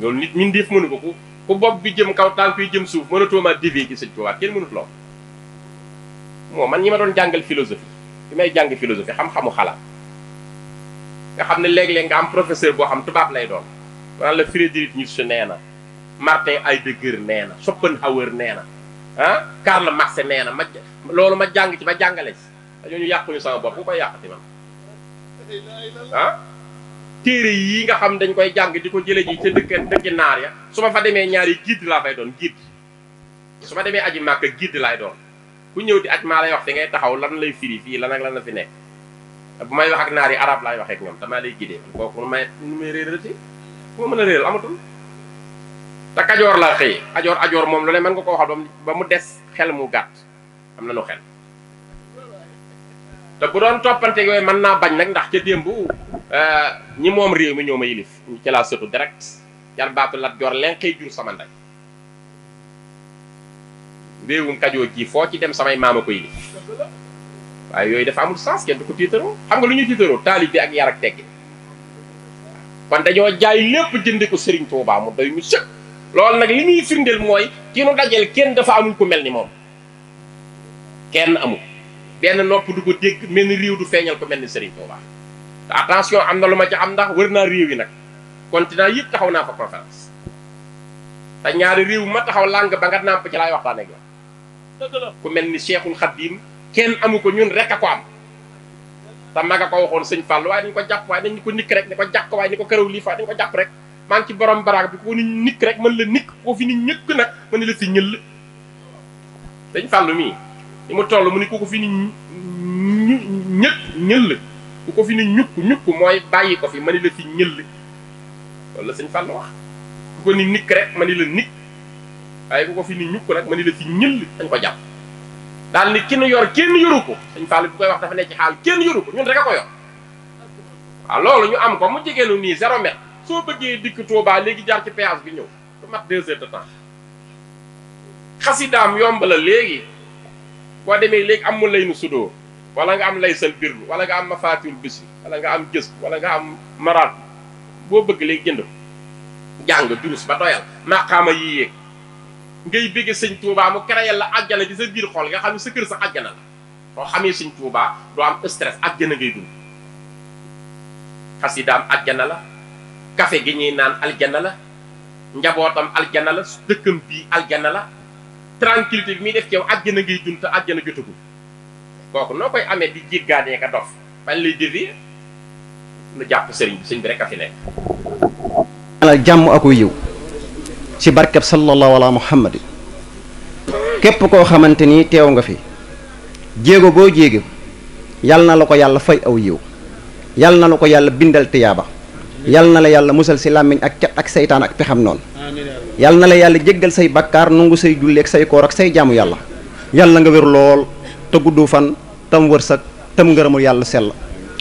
loolu nit ñun def mënu ko ku bopp bi jëm kaw tànk yi jëm suuf mënatoo ma dévier ci sëñ Tuubaa kenn mënut lool moo man ñi ma doon jàngal philosophie bi may jàng philosophie xam-xamu xalaat nga xam ne léeg-léeg nga am professeur boo xam tubaab lay doon wala la Friedrich Nietzsche nee na Martin Heidegger nee na Schopenhauer nee na ah Karl Marx nee na ma loolu ma jàng ci ba jàngale ci dañoo ñu yàquñu sama bopp bu koy yàqati man ah téere yii nga xam dañ koy jàng di ko jële ji ca dëkki naar ya su ma fa demee ñaari guide laa fay doon guide su ma demee aji màkk guide laay doon ku ñëw di aj maa lay wax fi ngay taxaw lan lay firi fii lan ak lan la fi nekk bu may wax ak naar yi arab laay waxee ak ñoom damaa lay guidé kooku nu may réerati fu ma mën a réeral amatul te kajoor laa xëyee ajoor moom lu ne mën nga ko waxal ba mu des xel mu gàtt am na nu xel te bu doon toppante yooyu mën naa bañ nag ndax ca démb ñi moom réew mi ñoo ma yilif ci laa sëtu direct jarbaatu Lat Joor leen xëy jur sama ndey réewum Kajoor ji foo ci dem samay maama koy li waaye yooyu dafa amul sens kenn du ko tiitaroo xam nga lu ñuy tiitaroo taalibe ak yar ak teggi kon dañoo jaay lépp jënde ko Serigne Touba mu doy ñu sëkk loolu nag li muy firndeel mooy ki nu dajal kenn dafa amul ku mel ni moom kenn amul benn nopp du ko dégg mel ni réew du feeñal ko mel ni Serigne Touba te attention am na lu ma ci am ndax wër naa réew yi nag continent yëpp taxaw naa fa conférence te ñaari réew ma taxaw làng ba nga nàmp ci laay waxtaan ak yow ku mel ni Cheikhul Khadim kenn amu ko ñun rek a ko am te mag a ko waxoon sëñ Fall waaye dañu ko jàpp waaye dañu ko nikk rek ni ko jàkk waaye ni ko këraw lii fa dañu ko jàpp rek maa ngi ci borom baraag bi ko ni nikk rek mën la nikk koo fi ni ñëkk nag mën la fi ñëll sëñ Fall mii ni mu toll mu ni ku ko fi ni ñëll ku ko fi ni ñukk mooy bàyyi ko fi mën la fi ñëll loolu la sëñ Fall wax ku ko ni nikk rek mën la nikk waaye ku ko fi ni ñukk nag mën la fi ñëll dañ ko jàpp daal ni ki nu yor kenn yoru ko sëñ Fall bu koy wax dafa nekk ci xaal kenn yoru ko ñun rek a ko yor waaw loolu ñu am ko mu jigéenu nii 0 mètre soo bëggee dikk Touba léegi jaar ci péage bi ñëw du mat 2 heures de temps xasidaam yomb la léegi boo demee léegi am mu lay nu sudoo wala nga am lay sal birlu wala nga am mafaatiul bisi wala nga am gës wala nga am maraat boo bëgg léegi jënd jàng durus ba doyal maqaama yi yéeg ngay bëgge sëñ Touba mu créé la àjjana ci sa biir xol nga xam ne sa kër sa àjjana la soo xamee sëñ Touba doo am stress àjjana ngay dund xasidaam àjjana la café gi ñuy naan aljana la njabootam aljana la dëkkam bii aljana la tranquillité bi muy def ci yow àjjana ngay dund te àjjana jotagul kooku noo koy amee di jéggaanee ka dof bañ lay dévier nu jàpp sëriñ bi rek a fi nekk alal jàmm aku yiw ci barkeb sallallahu ala muhammad képp koo xamante ni teew nga fi jéego boo jéego yal na la ko yàlla fay aw yiw yal na la ko yàlla bindal tiyaaba yal na la yàlla musal si làmmiñ ak cat ak seytaan ak pexam noonu yal na la yàlla jéggal say bakkaar nungu say julleeg say koor ak say jaamu yàlla yàlla nga wér lool te gudd fan tam wërsëg tam ngërëmul yàlla sell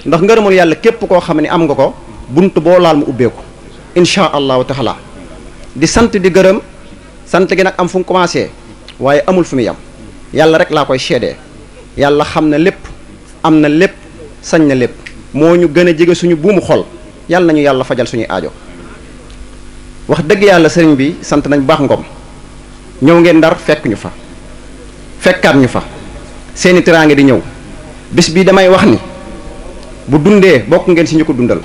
ndax ngërëmul yàlla képp koo xam ne am nga ko bunt boo laal mu ubbeeku insha allahu taala di sant di gërëm sant gi nag am fu mu commencé waaye amul fu mu yam yàlla rek laa koy seedee yàlla xam na lépp am na lépp sañ na lépp moo ñu gën a jege suñu buumu xol yàlla nañu yàlla fajal suñuy aajo wax dëgg yàlla sëriñ bi sant nañ baax ngom ñëw ngeen ndar fekk ñu fa fekkaat ñu fa seeni teraange di ñëw bis bi damay wax ni bu dundee bokk ngeen si ñu ko dundal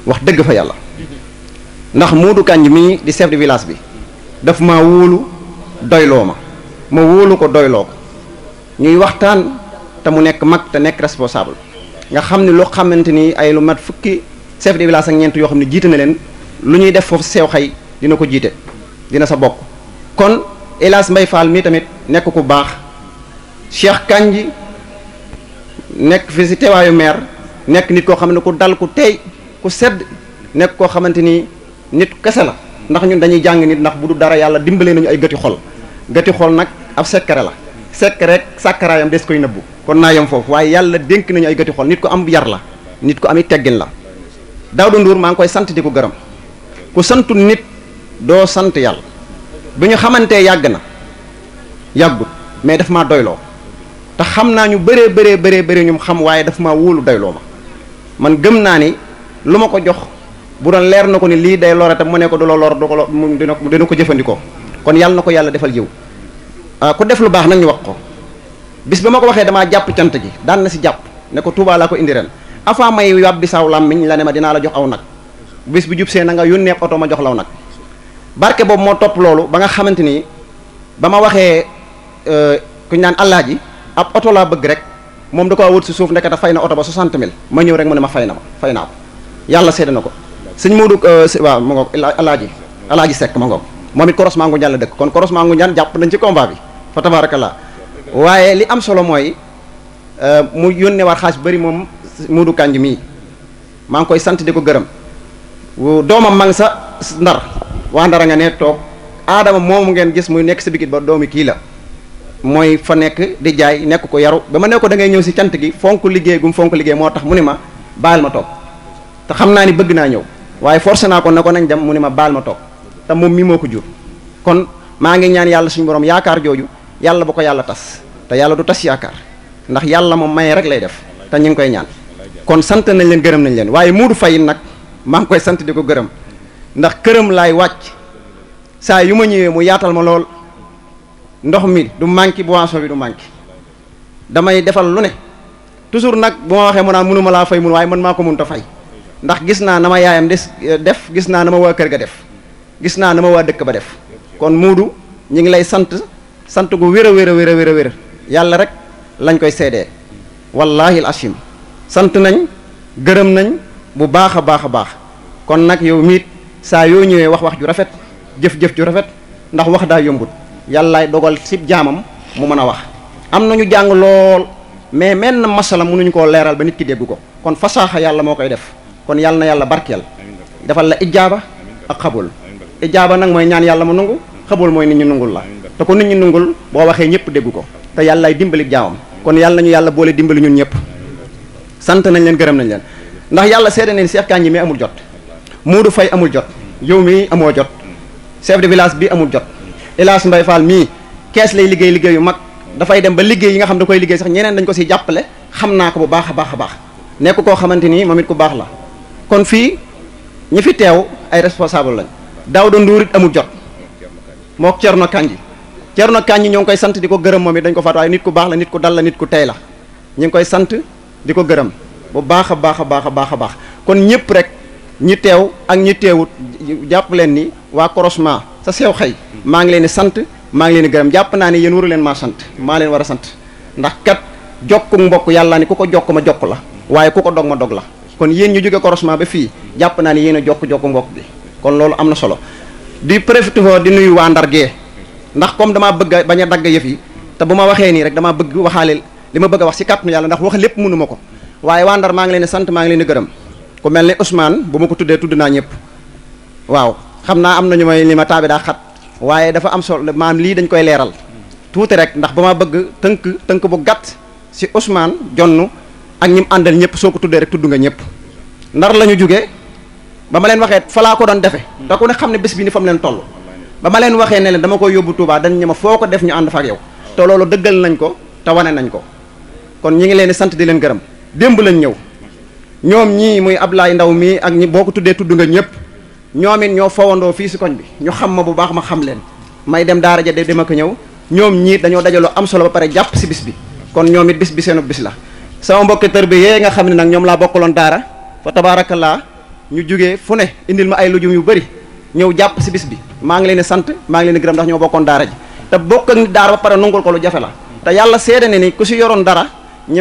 wax dëgg fa yàlla ndax Moodu Kanj mii di chef de village bi daf ma wóolu doyloo ma wóolu ko doyloo ko ñuy waxtaan te mu nekk mag te nekk responsable nga xam ne loo xamante ni ay lu mat fukki chef de village ak ñeent yoo xam ne jiite na leen lu ñuy def foofu sew xay dina ko jiite dina sa bokk kon El Hadj Mbaye Fall mii tamit nekk ku baax Cheikh Kanji nekk fi si teewaayu maire nekk nit koo xam ne ku dal ku teey ku sedd nekk koo xamante ni nit kese la ndax ñun dañuy jàng nit ndax bu du dara yàlla dimbalee nañu ay gëti xol nag ab secret la secret rek sàkkaraayam des koy nëbbu kon naa yem foofu waaye yàlla dénk nañu ay gëti xol nit ko am yar la nit ko ami teggin la Daouda Ndour maa ngi koy sant di ko gërëm ku santul nit doo sant yàlla bi ñu xamantee yàgg na yàggut mais daf maa doyloo te xam naa ñu bëree ñum xam waaye daf maa wóolu doyloo ma man gëm naa ni lu ma ko jox bu doon leer na ko ni lii day lore te mu ne ko du la lor du ko dina ko jëfandikoo kon yàlla na ko yàlla defal jiw ku def lu baax nag ñu wax ko bis ba ma ko waxee damaa jàpp cant gi daan na si jàpp ne ko Touba laa ko indi ren avant may yàbbi saw làmmiñ la ne ma dinaa la jox aw nag bis bi jub see na nga yónnee oto ma jox law nag barke boobu moo topp loolu ba nga xamante ni ba ma waxee ku ñu naan Alaaji ab oto laa bëgg rek moom da ko wut si suuf ndekete fay na oto ba 60 000 ma ñëw rek mu ne ma fay naa ko yàlla seede na ko sëñ Modou waaw ma ngoog Alaaji Seck ma ngoog moom it Koros Mangu Njaan la dëkk kon Koros Mangu Njaan jàpp nañ ci combat bi fa tabarakallah waaye li am solo mooy mu yónnee war xaalis bëri moom Moodu Kanj mii maa ngi koy sant di ko gërëm doomam ma ngi sa ndar waa ndara nga ne toog aadama moomu ngeen gis muy nekk si bikit ba doomi kii la mooy fa nekk di jaay nekk ko yaru ba ma ne ko da ngay ñëw si cant gi fonk liggéey moo tax mu ni ma bàyyil ma toog te xam naa ni bëgg naa ñëw waaye forcé naa ko ne ko nañ dem mu ne ma baal ma toog te moom mii moo ko jur. kon maa ngi ñaan yàlla suñu borom yaakaar jooju yàlla bu ko yàlla tas te yàlla du tas yaakaar ndax yàlla moom maye rek lay def te ñu ngi koy ñaan. kon sant nañ leen gërëm nañ leen waaye Modou Faye nag maa ngi koy sant di ko gërëm ndax këram laay wàcc saa yu ma ñëwee mu yaatal ma lool ndox mi du manqué boisson bi du manqué damay defal lu ne toujours nag bu ma waxee mu naan mënuma laa fay mun waaye man maa ko mënut a fay ndax gis naa na ma yaayam def gis naa na ma waa kër ga def gis naa na ma waa dëkk ba def kon Modou ñu ngi lay sant gu wér a wér a wér a wér a wér yàlla rek lañ koy seedee wallahi al ashim sant nañ gërëm nañ bu baax a baax a baax kon nag yow miit saa yoo ñëwee wax ju rafet jëf-jëf ju rafet ndax wax daa yombut yàllaay dogal sib jaamam mu mën a wax am nañu jàng lool mais menn masala mënuñu koo leeral ba nit ki dégg ko kon fasaaxa yàlla moo koy def kon yàlla na yàlla barkeel defal la ijaaba ak xabul ijaaba nag mooy ñaan yàlla mu nungu xabul mooy nit ñi nungul la te ko nit ñi nungul boo waxee ñëpp dégg ko te yàllaay dimbali jaamam kon yàlla nañu yàlla boole dimbali ñun ñëpp sant nañ leen gërëm nañ leen ndax yàlla seede neen Cheikh Kandji mi amul jot Modou Faye amul jot yow mii amoo jot chef de village bi amul jot Elaas Mbaye Fall mii kees lay liggéey liggéey yu mag dafay dem ba liggéey yi nga xam da koy liggéey sax ñeneen dañ ko si jàppale xam naa ko bu baax a baax a baax nekk koo xamante ni moom it ku baax la kon fii ñi fi teew ay responsable lañ Daouda Ndour it amul jot moo Thierno Kandji ñoo ngi koy sant di ko gërëm moom it dañ ko faat waaye nit ku baax la nit ku dal la nit ku tey la ñu ngi koy sant di ko gërëm bu baax a baax a baax a baax a baax kon ñëpp rek ñi teew ak ñi teewut jàpp leen ni waa Croisement sa sew xëy maa ngi leen di sant maa ngi leen di gërëm jàpp naa ne yéen waru leen maa sant maa leen war a sant ndax kat jokku mbokk yàlla ni ku ko jokk ma jokk la waaye ku ko dog ma dog la kon yéen ñu jóge Croisement ba fii jàpp naa ne yéen a jokk mbokk bi kon loolu am na solo di profité di nuyu waa Ndar gee ndax comme damaa bëgg bañ a dagg yëf yi te bu ma waxee nii rek damaa bëgg waxaale li ma bëgg a wax si kàttanu yàlla ndax wax lépp mënu ma ko waaye waa Ndar maa ngi leen di sant maa ngi leen di gërëm ku mel ni Ousmane bu ma ko tuddee tudd naa ñëpp waaw xam naa am nañu may li ma taabi daa xat waaye dafa am solo maam lii dañ koy leeral tuuti rek ndax ba ma bëgg tënk bu gàtt si Ousmane jonn ak ñi mu àndal ñëpp soo ko tuddee rek tudd nga ñëpp Ndar la ñu jógee ba ma leen waxee fa laa ko doon defe te ku ne xam ne bés bi ni fa mu leen toll ba ma leen waxee ne leen dama koy yóbbu Touba dañ ne ma foo ko def ñu ànd fa ak yow te loolu dëggal nañ ko te wane nañ ko kon ñi ngi leen di sant di leen gërëm démb lañ ñëw ñoom ñii muy Ablaye Ndaw mii ak ñi boo ko tuddee tudd nga ñëpp ñoom it ñoo fawandoo fii si koñ bi ñu xam ma bu baax ma xam leen may dem daara ja de dem ak ñëw ñoom ñii dañoo dajaloo am solo ba pare jàpp si bis bi kon ñoom it bis bi seenu bis la sama mbokki tër bi yee nga xam ne nag ñoom laa bokkaloon daara fa tabaarakallaa ñu jógee fu ne indil ma ay lujum yu bëri ñëw jàpp si bis bi maa ngi leen di sant maa ngi leen di gërëm ndax ñoo bokkoon daara ji te bokk ak nit daara ba pare nungul ko lu jafe la te yàlla seede ne ni ku si yoroon dara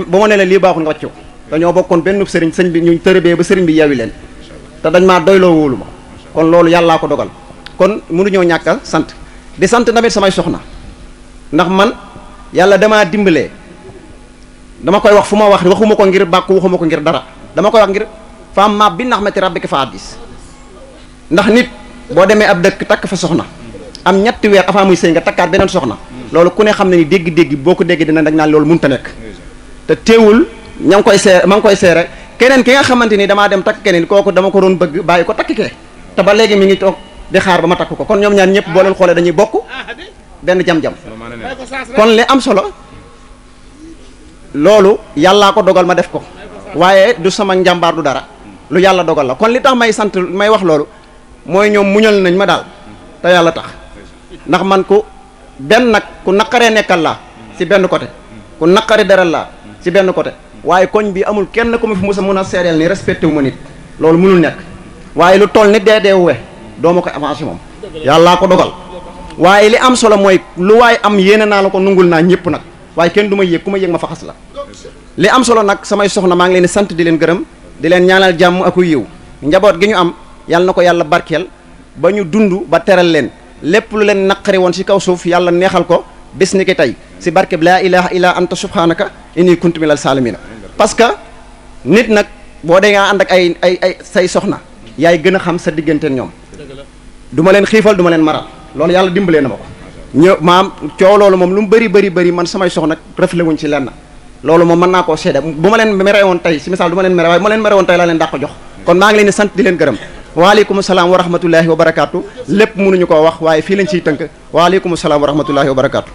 ba ma ne la lii baaxul nga wàccu dañoo bokkoon benn sëñ bi ñu tërëbee ba sëriñ bi yeewi leen te dañ maa doyloo wóolu ma kon loolu yàllaa ko dogal kon mënuñoo ñàkk a sant di sant tamit samay soxna ndax man yàlla damaa dimbalee dama koy wax fu ma wax waxuma ko ngir bàkku waxuma ko ngir dara dama koy wax ngir faam maab bi nax mati rabbika fa addis ndax nit boo demee ab dëkk takk fa soxna am ñetti weer avant muy sëy nga takkaat beneen soxna loolu ku ne xam ne ni dégg-dégg boo ko dégg dina dag naan loolu mënta nekk te teewul ña ngi koy seere ma ngi koy seere keneen ki nga xamante ni damaa dem takk keneen kooku dama ko doon bëgg bàyyi ko takk kee te ba léegi mi ngi toog di xaar ba ma takk ko kon ñoom ñaan ñëpp boo leen xoolee dañuy bokk benn jam-jam kon li am solo loolu yàllaa ko dogal ma def ko waaye du sama njàmbaar du dara lu yàlla dogal la kon li tax may sant may wax loolu mooy ñoom muñal nañ ma daal te yàlla tax ndax man ku benn nag ku naqaree nekkal laa ci benn côté ku naqari deral laa ci benn côté waaye koñ bi amul kenn ku ma fi musa mën a seedeel ni respecté wu ma nit loolu mënul nekk waaye lu toll nit dee we doo ma ko avancé moom yàllaa ko dogal waaye li am solo mooy lu waaye am yéene naa la ko nungul naa ñëpp nag waaye kenn du ma yëg ku ma yëg ma faxas la li am solo nag samay soxna maa ngi leen di sant di leen gërëm di leen ñaanal jàmm ak yiw njaboot gi ñu am yàlla na ko yàlla barkeel ba ñu dund ba teral leen lépp lu leen naqari woon ci kaw suuf yàlla neexal ko bis ni ki tey ci barkeb laa ilaha illa anta subhanaka inni kuntu minal salimina parce que nit nag boo dee nga ànd ak ay say soxna yaay gën a xam sa digganteen ñoom du ma leen xiifal du ma leen maral loolu yàlla dimbalee na ma ko ñëw maam coow loolu moom lu mu bëri man samay soxna reflé wuñ ci lenn loolu moom mën naa koo seede bu ma leen mere woon tey ci misaal du ma leen mere waaye bu ma leen mere woon tey laa leen dàq jox kon maa ngi leen di sant di leen gërëm waaleykum salaam wa rahmatullahi wa barakaatu lépp mënuñu koo wax waaye fii lañ ciy tënk waaleykum salaam wa rahmatullahi wa barakaatu.